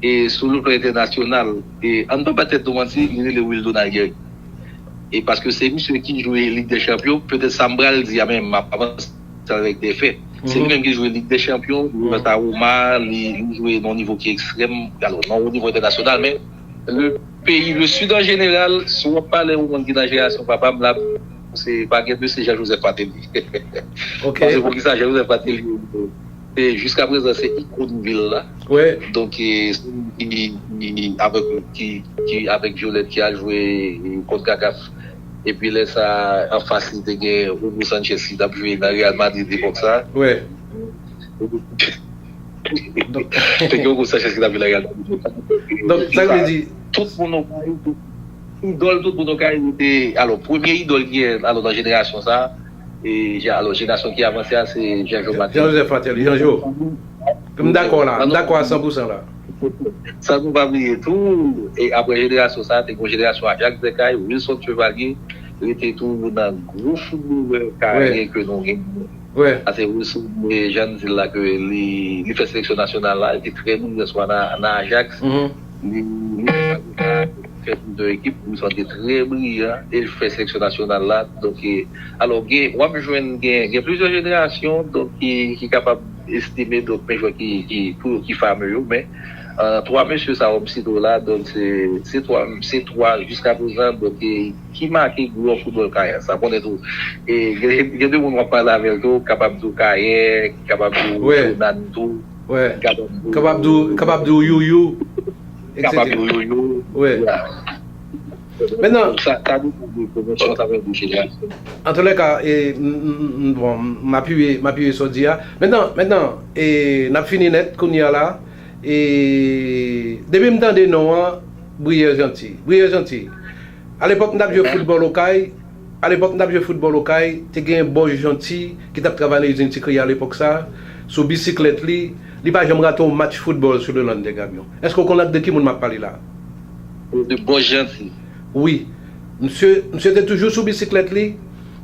e, sou le plan entènasyonal, e, ann pa ba tèt nou manti, li rele Wildon Aguirre. E paske se misye ki jwe Lig dè Chanpyon, petèt sa m pral di a, men m ap avanse avèk de fè. Se li menm ki jwe Lig dè Chanpyon, li jwe nan Roma, li, li jwe nan yon nivo ki ekstrèm, alò, nan yon nivo entènasyonal, men le peyi, le Sud an jeneral, si w ap pale yon moun ki nan jenerasyon papa m la, se pa gen de, se Jean Joseph Martelly. Paske poukisa Jean Joseph Martelly, e, jiska prezan, se ikòn vil la. Donk, e, se li ki, ki, avèk, ki, ki avèk Violette ki al jwe, e, kont CONCACAF. Epi lè sa, anfas li te gen Hugo Sanchez ki t ap jwe nan Real Madrid epòk sa. Te gen Hugo Sanchez ki t ap jwe nan Real Madrid. Donk, sa vle di, tout moun Okay, idòl tout moun Okay, li te, alò, premye idòl ki, alò, nan jenerasyon sa, e, je-, alò, jenerasyon ki avanse a, se Jean Joseph Martelly. Jean Joseph Martelly, Jean Jo. M dakò la, m dakò a san pou san la. San nou pa bliye tou, e apre jenerasyon sa, te gen jenerasyon Ajax Dèkay, Wilson Chevalier, rete tou youn nan gwo foutbolè karyè ke nou genyen. Paske Wilson, e, jan n di l la, ke li, li fè seleksyon nasyonal la, li te trè briyan swa nan, nan Ajax. Li, li fè sa pou sa, fè plizyè ekip, Wilson te trè briyan, e l fè seleksyon nasyonal la. Donk, e, alò, gen, w ap jwenn gen, gen plizyè jenerasyon, donk, ki, ki kapab estime, donk, men jwè ki, ki, pou yo, ki fame yo, men, e, twa mesye sa yo m site w la, donk, se, se twa, se twa jiska prezan, donk, e, ki make glwa foutbòl Kayè. Sa konnen tou. E gen, gen de moun w ap pale avè l tou, kapab di w Kayè, kapab di w Jonan tou, kapab di w, kapab di w Youyou, kapab di w Youyou. Mentnan, sa, sa depann de pwomosyon, sa depann de jenerasyon. Antoulèka, e, m, m, m, bon, m apiye, m apiye sa w di a. Mentnan, mentnan, e, n ap fini nèt kounye a la. E, depi m tande non an, Brière Jeanty. Brière Jeanty. Alepòk m t ap jwe foutbòl Okay, alepòk m t ap jwe foutbòl Okay, te gen Bòj Jeanty ki t ap travay nan izin sikre a alepòk sa, sou bisiklèt li, li pa janm rate yon match foutbòl sou le land de Gabyon. Èske w konn ak de ki moun m ap pale la? De Bòj Jeanty. Wi. Misye, misye te toujou sou bisiklèt li,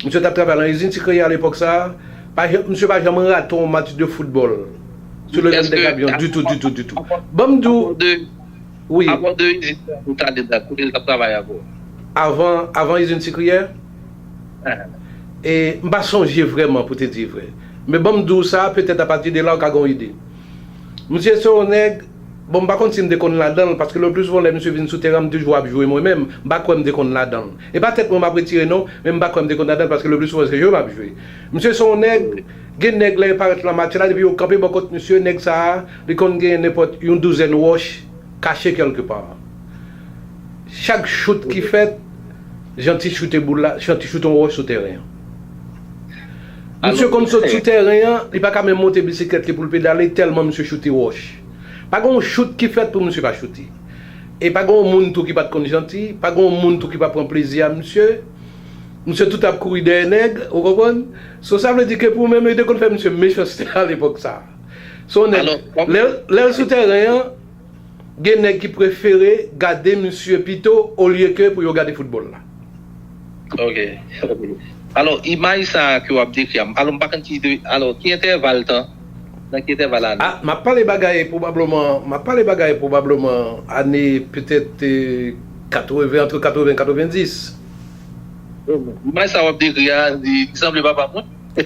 misye t ap travay nan izin sikre a alepòk sa, Pa janm, misye pa janm rate yon match de foutbòl sou le Lyon de Gabion, ditou, ditou, ditou. Ban m di w, wi. Avan de Izit, ou t ale la, kote l t ap travay ankò? Avan, avan Izin Sikriyè? E, m pa sonje vrèman, pou te di vrè. Men ban m di w sa, petèt apati de la, ou ka gen yon ide. Misye se yon nèg, bon, m pa konn si m te konn ladan l, paske le pli souvan lè misye vin sou teren an, m toujou ap jwe mwen menm, m pa kwè m te konn ladan l. E pa tèt mwen m ap retire non, men m pa kwè m te konn ladan l, paske le pli souvan se jwe m ap jwe. Misye se yon nèg, gen nèg lè yo parèt nan match la, depi yo kanpe bò kot misye, nèg sa a, li konn gen nenpòt yon douzèn wòch kache kèlkepa. Chak chout ki fèt, Jeanty choute boul la, Jeanty choute yon wòch sou teren an. Misye konn sot sou teren an, li pa ka menm monte bisiklèt li pou l pedale, tèlman misye choute wòch. Pa gen yon chout ki fèt pou misye pa choute. E pa gen yon moun tou ki pa t konn Jeanty, pa gen yon moun tou ki pa pran plezi a misye. Misye tout ap kouri dèyè nèg, ou konprann? So, sa vle di ke pou menm yo te konn fè misye mechanste a lepòk sa. Se yon nèg, lè, lè l sou teren an, gen nèg ki prefere gade misye pito olye ke pou yo gade foutbòl la. Ok. Alò, imaj sa a ke w ap dekri a, alò, m pa konn ki, alò, ki entèval tan, nan ki entèval ane? Ah, m ap pale bagay pwobableman, m ap pale bagay pwobableman ane petèt, eh, katreven, antre katreven, katreven dis. Imaj sa w ap dekri a, li, li sanble papa m, wi.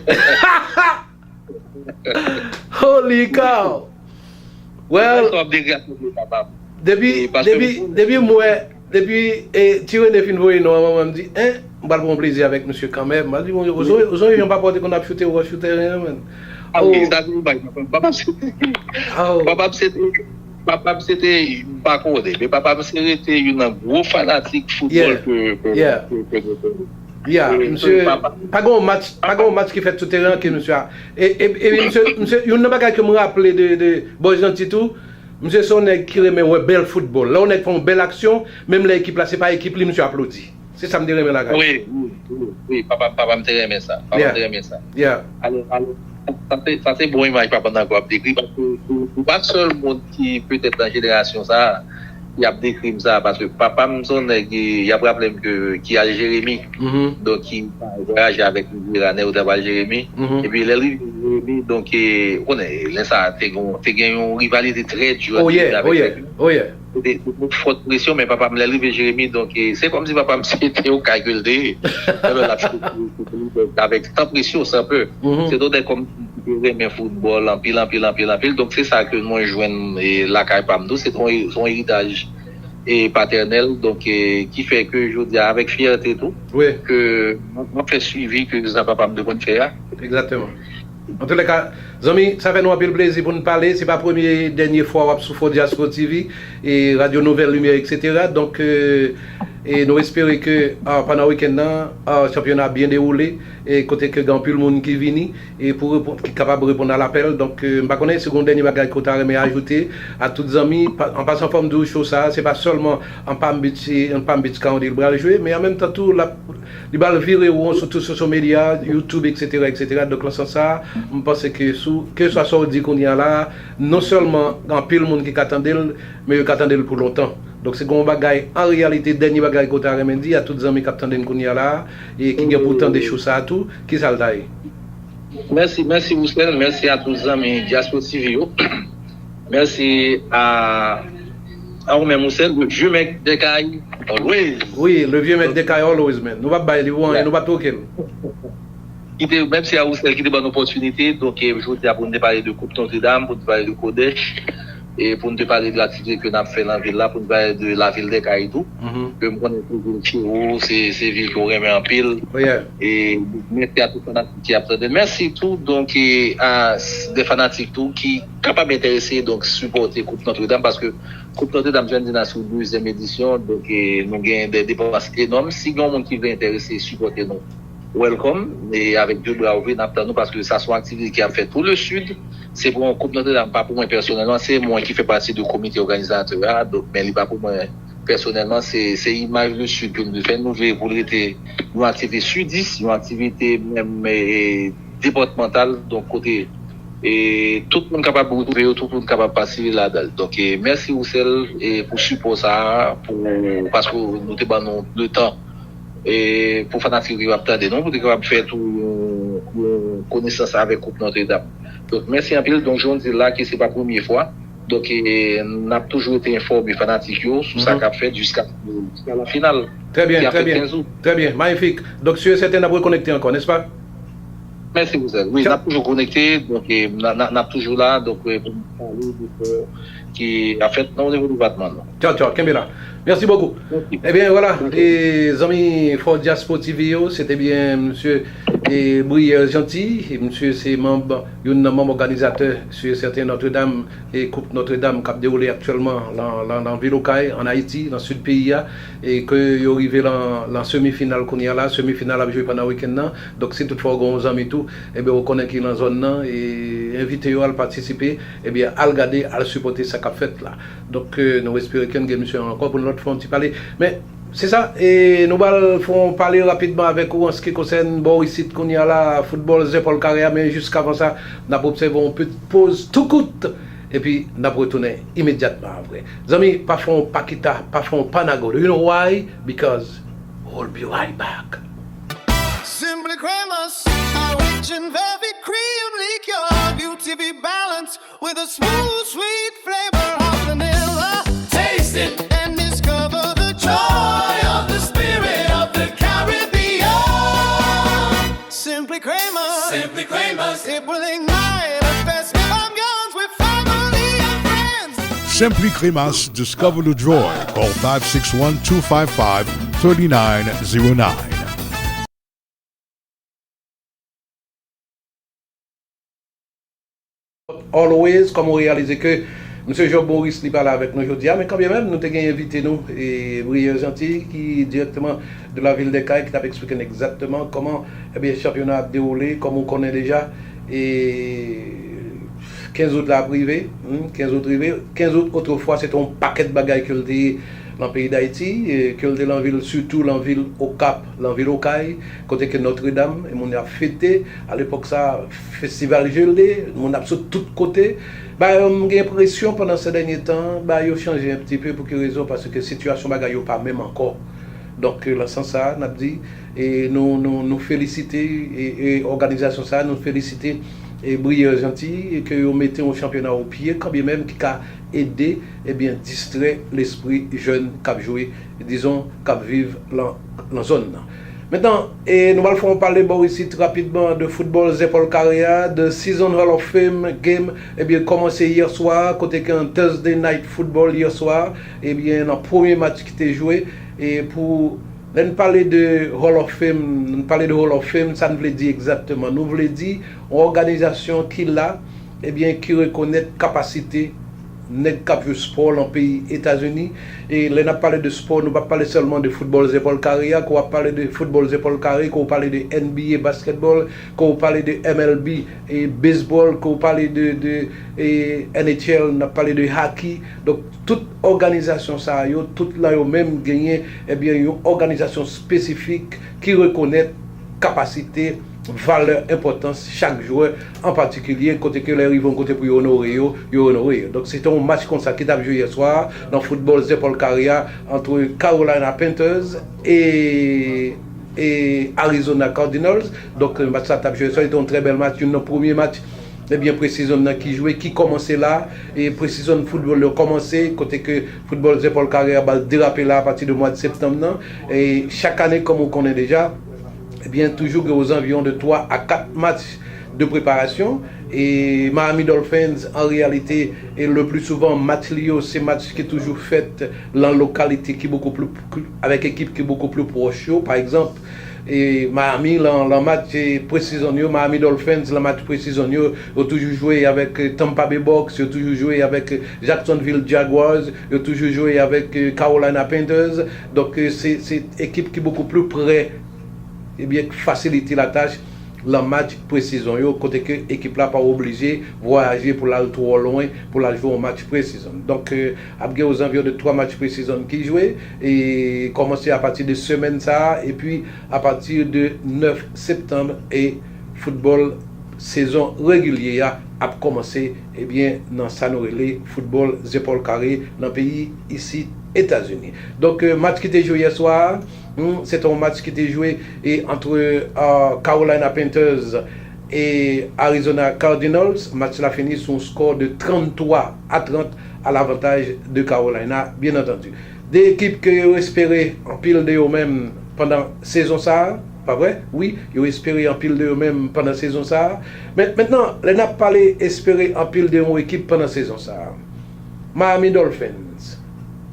Holy cow! Well, depi, depi, depi m wè, depi, eh, Ti Rene fin voye non an, mwen, mwen, m di, en, m pral pran plezi avèk misye kanmenm. M di, bon, ou sonje, ou sonje jan papa w te konn ap choute wòch sou teren an, menn? Ah wi, sa se imaj papa m. Papa m se te, papa m se te, papa m se te, m pa konnen, men papa m se rete youn nan gwo fanatik foutbòl ke, ke, ke, ke nou konnen. Yeah, misye, pa gen yon match, pa gen yon match ki fèt sou teren an ke misye a. E, e, e misye, misye, youn nan bagay ke m raple de, de Bòs Janti tou, misye se yon nèg ki renmen wè bèl foutbòl. Lè yon nèg fè yon bèl aksyon, menm lè ekip la, se pa ekip li, misye aplodi. Se sa m te renmen lakay. Wi, wi, wi, wi, papa, papa m te renmen sa. Papa m te renmen sa. Yeah. Alò, alò, sa se, sa se bon imaj papa m nan ap dekri, paske ou, ou pa sèl moun ki petèt nan jenerasyon sa a, y ap dekri m sa, paske papa m se yon nèg, y ap raple m ke, ki al Jeremi. Donk, ki voyaje avèk Riviera Nèg, yo t ap al Jeremi. Epi lè l rive Jeremi, donk, e, ou konnen, lè sa a, te gen, te gen yon rivalite trè di ant li avèk nèg yo. Te, te gen fòt presyon, men papa m, lè l rive Jeremi, donk, e, se kòmsi papa m se te yon kay ke l te ye. Lè l ap chute, donk, avèk san presyon, san pè. Se yon nèg kòmsi ki te renmen foutbòl anpil, anpil, anpil, anpil. Donk, se sa ke mwen jwenn, e, lakay pa m tou. Se yon, se yon eritaj, e, patènèl, donk, e, ki fè ke jodi a, avèk fyète tou, ke mwen, mwen fè swivi ke sa papa m te konn fè a. Egzakteman. Antoulèka, zanmi, sa fè nou anpil plezi pou n pale. Se pa premye, dènye fwa w ap sou Fò Diaspora T V, e, Radyo Nouvèl Limyè, etsetera. Donk, e, e nou espere ke, a, pandan wikenn nan, a, chanpyona byen dewoule, e kote ke gen anpil moun ki vini, e pou reponn, ki kapab reponn a lapèl. Donk, e, m pa konnen si gen yon dènye bagay ke w ta renmen ajoute a tout zanmi. Pa, an pasan, fò m di w, show sa a, se pa sèlman an Palm Beach, se an Palm Beach County l pral jwe, men an menm tan tou, l ap, li pral vire won sou tout social media, YouTube, etsetera, etsetera. Donk, nan sans sa a, m panse ke sou, keswa sa w di kounye a la a, non sèlman gen anpil moun ki ka tande l, men yo ka tande l pou lontan. Donk, si gen yon bagay, an reyalite, dènye bagay ke w ta renmen di a tout zanmi k ap tande n kounye a la a, e ki gen pou tande show sa a tou, ki sa l ta ye? Mèsi, mèsi Roussel, mèsi a tout zanmi Diaspora T V yo. Mèsi a, a ou menm Roussel, le vieux maître des Cayes, always. Wi, le vieux maître des Cayes, always, man. Nou p ap bay li pou anyen, nou p ap twoke l. Kite, mèsi a Roussel ki te ban n opòtinite. Donk, e, jodi a pou n te pale de Koup Notre Dame, pou n te pale de Kodesh, e pou n te pale de aktivite ke n ap fè nan vil la, pou n pale de lavil dè Kay tou. Ke m konnen se vil Chero, se, se vil ke w renmen anpil. E mèsi a tout fanatik ki ap tande. Mèsi tou, donk, e, a s-, de fanatik tou ki kapab enterese, donk, sipòte Koup Notre Dame, paske Koup Notre Dame, jan n di, n a sou dezyèm edisyon, donk, e, nou gen de depans enòm. Si gen yon moun ki vle enterese sipòte nou, welcome, e avèk de bra ouvri, n ap tann nou, paske sa se yon aktivite ki ap fèt pou le Sud. Se pou yon Koup Notre Dame, pa pou mwen pèsonèlman, se mwen ki fè pati de komite òganizatè a, donk, men li pa pou mwen pèsonèlman, se, se imaj le Sud ke nou vle fè. Nou vle pou l rete yon aktivite sidis, yon aktivite menm, e, depatmantal, donk kote, e, tout moun kapab retwouve yo, tout moun kapab patisipe ladan l. Donk, e, mèsi Roussel, e, pou sipò sa a, pou, paske nou te ban nou le tan, e, pou fanatik yo ap tande nou, pou te kapab fè tou yon, yon konesans avèk Koup Notre Dame. Donk, mèsi anpil. Donk, jan w di l la, ke se pa premye fwa. Donk, e, n ap toujou rete enfòme fanatik yo sou sa k ap fèt jiska, jiska la final. Trè byen, trè byen. Trè byen, mayifik. Donk, si e sèten, n ap rekonekte ankò, nèspa? Mèsi, Rizèl. Wi, n ap toujou konekte, donk, e, n a- n a- n ap toujou la, donk, e, pou n pale de spò ki ap fèt nan nivo depatman nan. Tchaw, tchaw, kenbe la. Mèsi bokou. Ebyen, vwala, e, zanmi Fort Diaspo T V yo, se te byen msye, e, Brière Jeanty, e msye se manm, youn nan manm òganizatè, si e sèten, Notre Dame, e Koup Notre Dame k ap dewoule aktyèlman lan, lan, lan vil Okay, ann Ayiti, nan sid peyi a, e ke yo rive lan, lan semi final kounye a la. Semi final ap jwe pandan wikenn nan. Donk, si toutfwa w gen yon zanmi tou, ebyen, ou konnen ki lan zòn nan, e envite yo al patisipe, ebyen, al gade, al sipòte sa k ap fèt la. Donk, e, nou espere ke n gen misye ankò pou n lòt fwa yon ti pale. Men, se sa, e nou pral fè yon pale rapidman avèk ou an se ki konsène bò isit kounye a la, foutbòl zèpòl kare a, men jiskavan sa, n ap obsève yon pti poz tou kout, epi n ap retounen imedyatman apre. Zanmi, pa fè yon pa kita, pa fè yon pa nago. You know why? Because we'll be right back. Simply Cremas, our rich and velvet cream liqueur, beauty be balanced with a smooth, sweet flavor of vanilla. Taste it and discover the joy of the spirit of the Caribbean. Simply Cremas. Simply Cremas. It will ignite a festive ambiance with family and friends. Simply Cremas, discover the joy. Call five six one, two five five, three nine zero nine. Always, kòm ou reyalize ke Msye Job Maurice li pa la avèk nou jodi a, men kanmenm, nou te gen envite nou, e, Brière Jeanty, ki dirèkteman de la ville des Cayes, ki t ap eksplike n egzakteman kòman, ebyen, chanpyona ap dewoule, kòm ou konnen deja, e, kenz out la ap rive, hmm, kenz out rive. Kenz out, otrefwa, se te yon pakèt bagay ke l te ye lan peyi Dayiti, e, ke l te lan vil, sitou lan vil Okap, lan vil Okay, kote ke Notre Dame, e moun yo ap fete. Alepòk sa, festival Gelée, moun ap sot tout kote. Bagay yo, m gen enpresyon pandan se dènye tan, bagay yo chanje yon ti pe. Pou ki rezon? Paske sitiyasyon bagay yo pa menm ankò. Donk, e, lan sans sa, n ap di, e nou, nou, nou felisite, e, e òganizasyon sa, nou felisite, e Brière Jeanty, e ke yo mete yon chanpyona o pye, kanmenm ki ka ede, ebyen, distrè lespri jèn k ap jwe, dizon, k ap viv lan, lan zòn nan. Mentnan, e nou pral fè yon pale bò isit rapidman de foutbòl zèpòl kare a, de Season Hall of Fame Game, ebyen, kòmanse yè swa, kote ke an Thursday Night Football yè swa, ebyen, nan premye match ki te jwe, e pou, lè n pale de Hall of Fame, n pale de Hall of Fame, sa n vle di egzakteman? Nou vle di yon òganizasyon ki la, ebyen, ki rekonèt kapasite nèg k ap jwe spò lan peyi Etazini. E lè n ap pale de spò, nou p ap pale sèlman de foutbòl zèpòl kare a. Ke w ap pale de foutbòl zèpòl kare, ke w pale de N B A basketball, ke w pale de M L B e baseball, ke w pale de, de, e, N H L, n ap pale de hockey. Donk, tout òganizasyon sa yo, tout lan yo menm genyen, ebyen, yon òganizasyon espesifik ki rekonèt kapasite, valè, enpòtans chak jwè an patikilye, kote ke lè yo rive yon kote pou yo onore yo, yo onore yo. Donk, se te yon match konsa ki t ap jwe yè swa a, nan foutbòl zèpòl kare a, ant Carolina Panthers e, e Arizona Cardinals. Donk, match sa t ap jwe yè swa, se te yon trè bèl match, youn nan premye match, ebyen, pre-season nan ki jwe, ki kòmanse la, e pre-season foutbòl yo kòmanse, kote ke foutbòl zèpòl kare a pral derape la apati de mwa de septanm nan. E chak ane, kòm ou konnen deja, ebyen, toujou gen ozanviwon de twa a kat match de preparasyon. E Miami Dolphins, an reyalite, e le pli souvan, match li yo, se match ki toujou fèt lan lokalite ki bokou pli, avèk ekip ki bokou pli pwòch yo. Pa egzanp, e Miami, lan, lan match, e, pre-season yo, Miami Dolphins, lan match pre-season yo, yo toujou jwe avèk, e, Tampa Bay Bucks, yo toujou jwe avèk, e, Jacksonville Jaguars, yo toujou jwe avèk, e, Carolina Panthers. Donk, e, se, se ekip ki bokou pli prè, ebyen, k fasilite latach lan match pre-season yo, kote ke ekip la pa oblije vwayaje pou l al twò lwen pou l al jwe yon match pre-season. Donk, e, ap gen ozanviwon de twa match pre-season ki jwe, e kòmanse apati de semèn sa a, epi apati de nèf septanm, e foutbòl sezon regilye a ap kòmanse, ebyen, nan sa nou rele foutbòl zèpòl kare nan peyi isit Etazini. Donk, euh, match ki te jwe yè swa a, hmm, se te yon match ki te jwe e, antre euh, Carolina Panthers e Arizona Cardinals. Match la fini sou yon skò de trannntwa a trant a lavantaj de Carolina, byen antandi. De ekip ke yo espere anpil de yo menm pandan sezon sa a, pa vre? Wi, yo espere anpil de yo menm pandan sezon sa a. Men, mentnan, lè n ap pale espere anpil de yon ekip pandan sezon sa a, Miami Dolphins.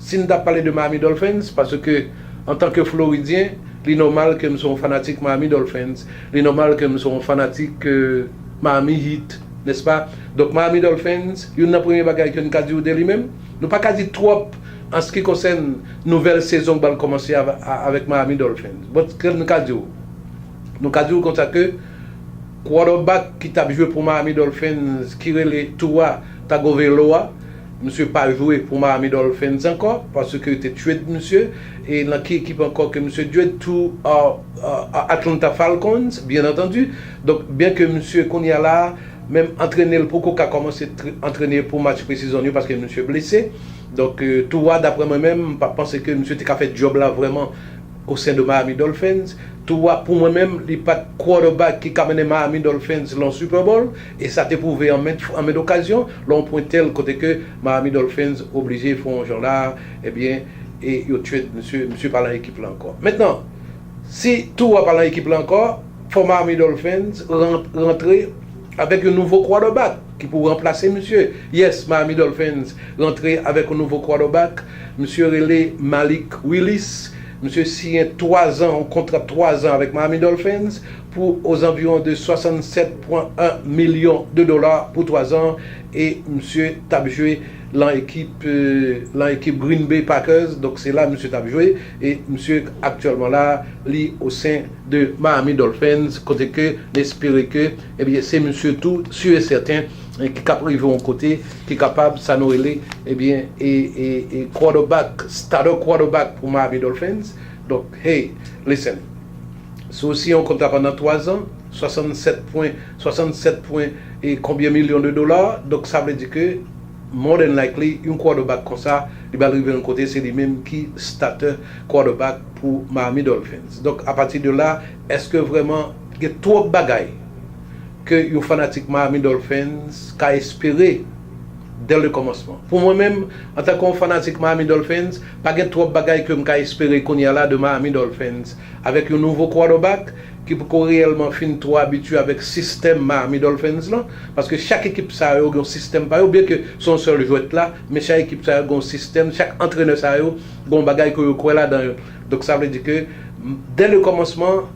Si n t ap pale de Miami Dolphins, paske antanke Floridyen, li nòmal ke m se yon fanatik Miami Dolphins, li nòmal ke m se yon fanatik euh, Miami Heat, nèspa? Donk, Miami Dolphins, youn nan premye bagay ke n ka di w de li menm, nou pa ka di twòp an se ki konsène nouvèl sezon k pral kòmanse av- a- avèk Miami Dolphins. Bon, ke n ka di w? Nou ka di w konsa ke quarterback ki t ap jwe pou Miami Dolphins, ki rele Tua Tagovailoa, misye pa jwe pou Miami Dolphins ankò, paske yo te trade misye. E nan ki ekip ankò ke misye trade? To uh, uh, Atlanta Falcons, byen antandi. Donk, byen ke misye kounye a la, menm antrene l poko ka kòmanse tre- antrene pou match presizon yo, paske misye blese. Donk, euh, Tua, daprè mwen menm, m pa panse ke misye te ka fè djòb la vrèman o sen de Miami Dolphins. Tua, pou mwen menm, li pa t quarterback ki ka mennen Miami Dolphins lan Super Bowl, e sa te pwouve an men, an men okazyon, lan yon pwen tèl kote ke Miami Dolphins oblije fè yon jan la, ebyen, e yo trade misye, misye pa lan ekip la ankò. Mentnan, si Tua pa lan ekip la ankò, fò Miami Dolphins ran- rantre avèk yon nouvo quarterback ki pou ranplase misye. Yes, Miami Dolphins rantre avèk yon nouvo quarterback. Misye rele Malik Willis. Misye siyen twa zan, yon kontra twa zan avèk Miami Dolphins pou ozanviwon de swasannsèt pwen en milyon de dola pou twa zan. E misye t ap jwe lan ekip, euh, lan ekip Green Bay Packers. Donk, se la misye t ap jwe. E misye, aktyèlman la, li o sen de Miami Dolphins, kote ke n espere ke, ebyen, se misye tou, si e sèten, e ki k ap rive yon kote, ki kapab, sa nou rele, ebyen, e, e, e quarterback, starter quarterback pou Miami Dolphins. Donk, hey, listen, si w siyen yon kontra pandan twa zan, swasannsèt pwen, swasannsèt pwen e konbyen milyon de dola, donk sa vle di ke, more than likely, yon quarterback konsa, li pral rive yon kote, se li menm ki starter quarterback pou Miami Dolphins. Donk, apati de la, èske vrèman gen twòp bagay ke yon fanatik Miami Dolphins ka espere dès le commencement? Pou mwen menm, antanke yon fanatik Miami Dolphins, pa gen twòp bagay ke m ka espere kounye a la de Miami Dolphins. Avèk yon nouvo quarterback ki poko reyèlman fin twò abitye avèk sistèm Miami Dolphins lan, paske chak ekip sa yo gen yon sistèm pa yo, byen ke se yon sèl jwèt la, men chak ekip sa yo gen yon sistèm, chak antrenè sa yo gen yon bagay ke yo kwè ladan yo. Donk, sa vle di ke, dès le commencement,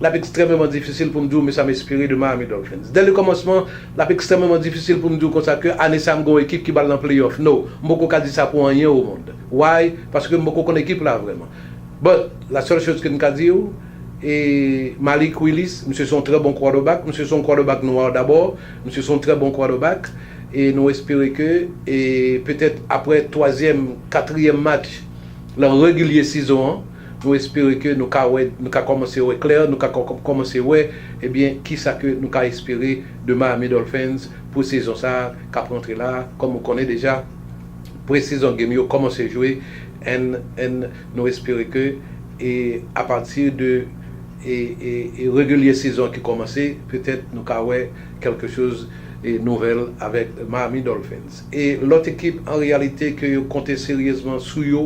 l ap ekstrèmeman difisil pou m di w, men sa m espere de Miami Dolphins. Dès le commencement, l ap ekstrèmeman difisil pou m di w konsa ke ane sa a m gen yon ekip ki pral nan playoff. No, m poko ka di sa pou anyen o mond. Why? Paske m poko konn ekip la vrèman. But, la sèl choz ke m ka di w, e Malik Willis, misye se yon trè bon quarterback, misye se yon quarterback nwa dabò, misye se yon trè bon quarterback, e nou espere ke, e petèt aprè twazyèm, katriyèm match lan regilye sezon an, nou espere ke nou ka wè, nou ka kòmanse wè klè, nou ka kò- kòmanse wè, ebyen, kisa ke nou ka espere de Miami Dolphins pou sezon sa a k ap rantre la. Kòm ou konnen deja, pre-season game yo kòmanse jwe, and, and nou espere ke, e apati de, e, e, e regilye sezon ki kòmanse, petèt nou ka wè kèlke choz, e nouvèl avèk Miami Dolphins. E lòt ekip, an reyalite, ke yo konte seryezman sou yo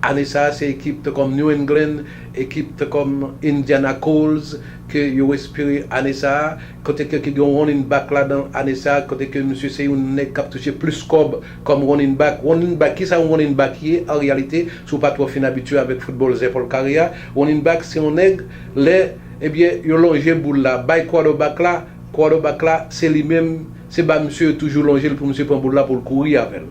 ane sa a, se ekip tankòm New England, ekip tankòm Indiana Colts, ke yo espere ane sa a, kote ke ki gen yon running back ladan ane sa a, kote ke misye se yon nèg k ap touche plis kòb kòm running back. Running back, kisa yon running back ye an reyalite, si w pa twò fin abitye avèk foutbòl zèpòl kare a? Running back, se yon nèg, lè, ebyen, yo lonje boul la, bay quarterback la, quarterback la, se li menm, se ba misye yo toujou lonje l pou misye pran boul la pou l kouri avè l.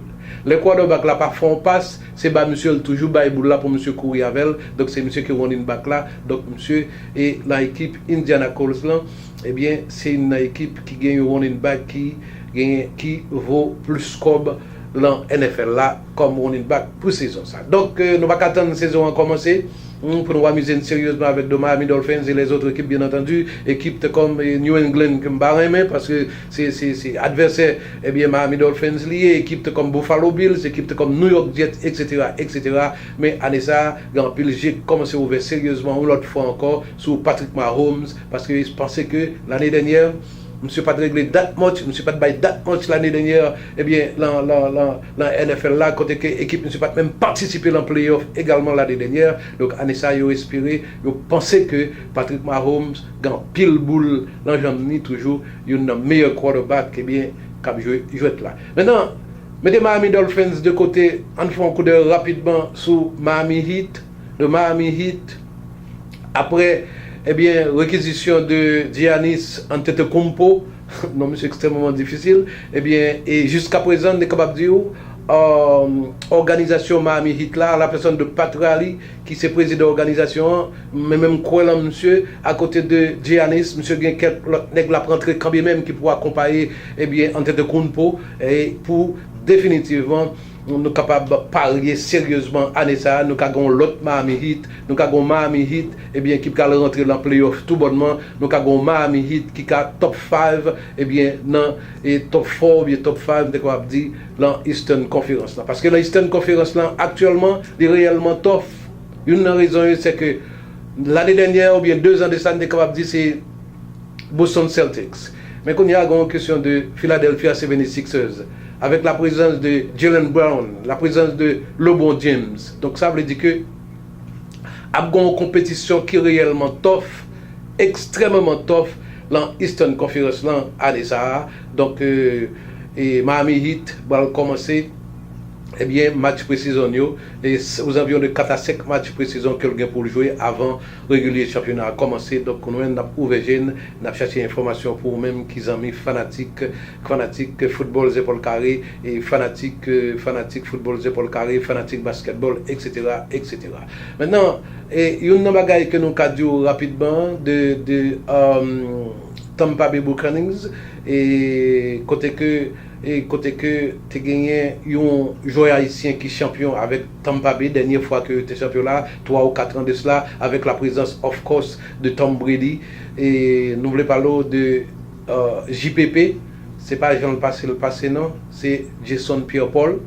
Lè quarterback la pa fè yon pas, se ba misye l toujou bay boul la pou misye kouri avè l. Donk, se misye ki running back la. Donk, misye, e nan ekip Indiana Colts lan, ebyen, se youn nan ekip ki gen yon running back ki genyen, ki vo plis kòb lan N F L la kòm running back pou sezon sa. Donk, e, nou pa ka tann sezon an kòmanse, Hmm, pou nou amize n seryezman avèk de Miami Dolphins et les autres équipes, bien entendu. Ekip te kòm eh, New England ke m pa renmen, paske se, se, se advèsè, ebyen, Miami Dolphins li ye. Ekip te kòm Buffalo Bills, ekip te kòm New York Jets, et cetera, et cetera. Men ane sa a, gen anpil je k kòmanse ouvè seryezman yon lòt fwa ankò sou Patrick Mahomes, paske yo panse ke lane dènyè, misye pa t regle dat match, misye pa t bay dat match lane dènyè, ebyen, lan, lan, lan, lan N F L la, kote ke ekip misye pa t menm patisipe lan playoff egalman lane dènyè. Donk, ane sa, yo espere, yo panse ke Patrick Mahomes gen anpil boul lan janm ni toujou, youn nan meyè quarterback, ebyen, k ap jwe jwèt la. Mentnan, mete Miami Dolphins de kote, ann fè yon koudèy rapidman sou Miami Heat, de Miami Heat, apre, ebyen, rekizisyon de Giannis Antetokounmpo, non misye ekstrèmeman difisil, ebyen, e jiskaprezan, n te kapab di w, euh, òganizasyon Miami Heat la, an la pèsòn de Pat Riley, ki se prezidan òganizasyon an, men menm kwè lan misye, akote de Giannis, misye gen kèk lòt nèg l ap rantre kanmenm ki pou akonpaye, ebyen, Antetokounmpo, e pou definitivman, nou kapab parye seryezman ane sa a, nou ka gen yon lòt Miami Heat, nou ka gen yon Miami Heat, ebyen, ki pral rantre lan playoff toubònman, nou ka gen yon Miami Heat ki ka top five, ebyen, nan e top four oubyen top five, m te kapab di, lan Eastern Conference lan. Paske lan Eastern Conference lan, aktyèlman, li reyèlman tough. Youn nan rezon yo, se ke lane dènyè oubyen de zan de sa, n te kapab di se Boston Celtics. Men kounye a, gen yon kesyon de Philadelphia seventy-sixers, avèk la prezans de Jaylen Brown, la prezans de LeBron James. Donk, sa vle di ke ap gen yon konpetisyon ki reyèlman tough, ekstrèmeman tough, lan Eastern Conference lan ane sa a. Donk, euh, e Miami Heat pral kòmanse, ebyen, match pre-season yo, e s- aux environs de kat a senk match pre-season ke l gen pou l jwe avan regilye chanpyona a kòmanse. Donk, nou menm, n ap ouvè je n, n ap chache enfòmasyon pou ou menm ki zanmi fanatik, fanatik foutbòl zepòl kare, e fanatik, euh, fanatik foutbòl zepòl kare, fanatik baskètbòl, et cetera, et cetera. Mentnan, e youn nan bagay ke nou ka di w rapidman de, de, euh, Tampa Bay Buccaneers, e kote ke, e kote ke te genyen yon jwè ayisyen ki chanpyon avèk Tampa Bay, dènye fwa ke yo te chanpyon la, twa ou kat an de sila, avèk la prezans, of course, de Tom Brady. E nou vle pale w de, euh, J P P, se pa jan l pase l pase non, se Jason Pierre-Paul.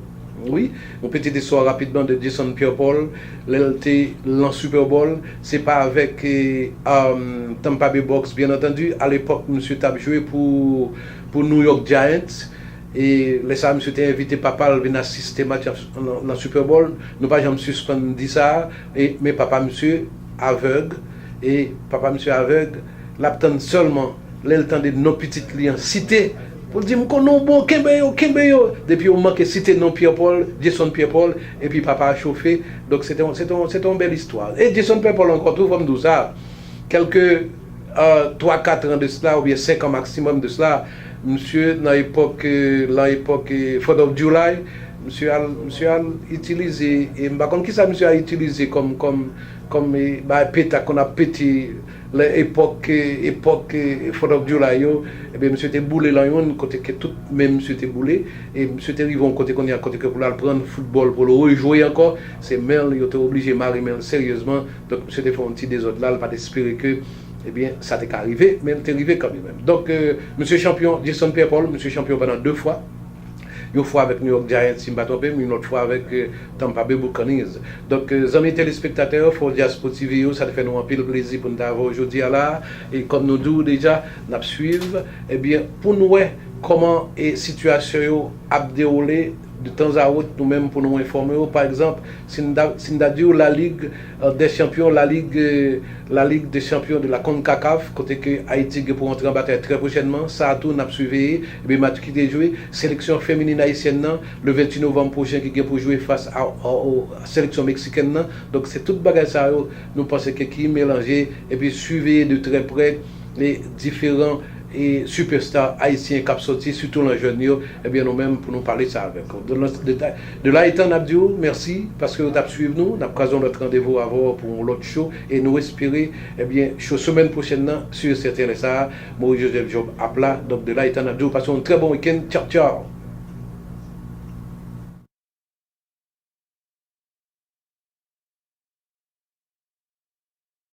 Wi, yon pitit istwa rapidman de Jason Pierre-Paul. Lè l te lan Super Bowl, se pa avèk, e, um, Tampa Bay Bucks, byen antandi. Alepòk, misye t ap jwe pou, pou New York Giants. E lè sa a, misye te envite papa l vin asiste match an, an, nan Super Bowl. Nou pa janm sispann di sa, e, men papa misye avèg, e papa misye avèg, l ap tann sèlman lè l tande non pitit li an site, pou l di, "M konnen w bon, kenbe yo, kenbe yo." Depi yo manke site non Pierre Paul, Jason Pierre Paul, epi papa a chofe. Donk, se te yon, se te yon, se te yon bèl istwa. E Jason Pierre Paul ankò tou, fò m di w sa, kèlke, euh, twa, kat an de sila, oubyen senk an maksimòm de sila, misye nan epòk, euh, nan epòk, euh, Fourth of July, misye al, misye al itilize, e m pa konn kisa misye al itilize kòm, kòm, kòm, e, bay peta konn ap pete lè epòk, e, epòk, e, Fourth of July yo, ebyen, misye te boule lan youn kote ke tout men misye te boule, e misye te rive yon kote kounye a, kote ke pou l al pran foutbòl, pou l rejwe ankò, se men l, yo te oblije mare men l seryezman, donk misye te fè yon ti dezòd la, l pa t espere ke, ebyen, sa te ka rive, men l te rive kanmenm. Donk, e, misye chanpyon, Jason Pierre Paul, misye chanpyon pandan de fwa, yon fwa avèk New York Giants, si m pa twonpe m, yon lòt fwa avèk, e, Tampa Bay Buccaneers. Donk, e, zanmi telespektatè, Fò Diaspo T V yo, sa te fè nou anpil plezi pou n t avè w jodi a la. E kòm nou di w deja, n ap swiv, ebyen, pou n wè kòman, e, sitiyasyon yo ap dewoule de tan a wot, nou menm pou nou enfòme w. Pa egzanp, si n ta, si n ta di w Lalig, e, dè Chanpyon, Lalig, e, Lalig dè Chanpyon de la CONCACAF, kote ke Ayiti gen pou rantre an batay trè pwochènman. Sa a tou, n ap siveye. Ebyen, match ki te jwe, seleksyon feminin ayisyèn nan, le venntuit novanm pwochen, ki gen pou jwe fas a, a, a seleksyon meksikèn nan. Donk, se tout bagay sa yo, nou panse ke ki melanje, epi siveye de trè prè e diferan e sipèsta ayisyen k ap sòti, sitou lan jèn yo, ebyen, nou menm, pou nou pale sa avèk ou. De, de, de la etan, n ap di w mèsi paske w t ap swiv nou. N ap kwaze yon lòt randevou avè w pou yon lòt cho. E nou espere, ebyen, cho semèn pwochèn nan, si e sèten lè sa a, Maurice Joseph Job ap la. Donk, de la etan, n ap di w pase yon trè bon wikenn. Tchaw, tchaw!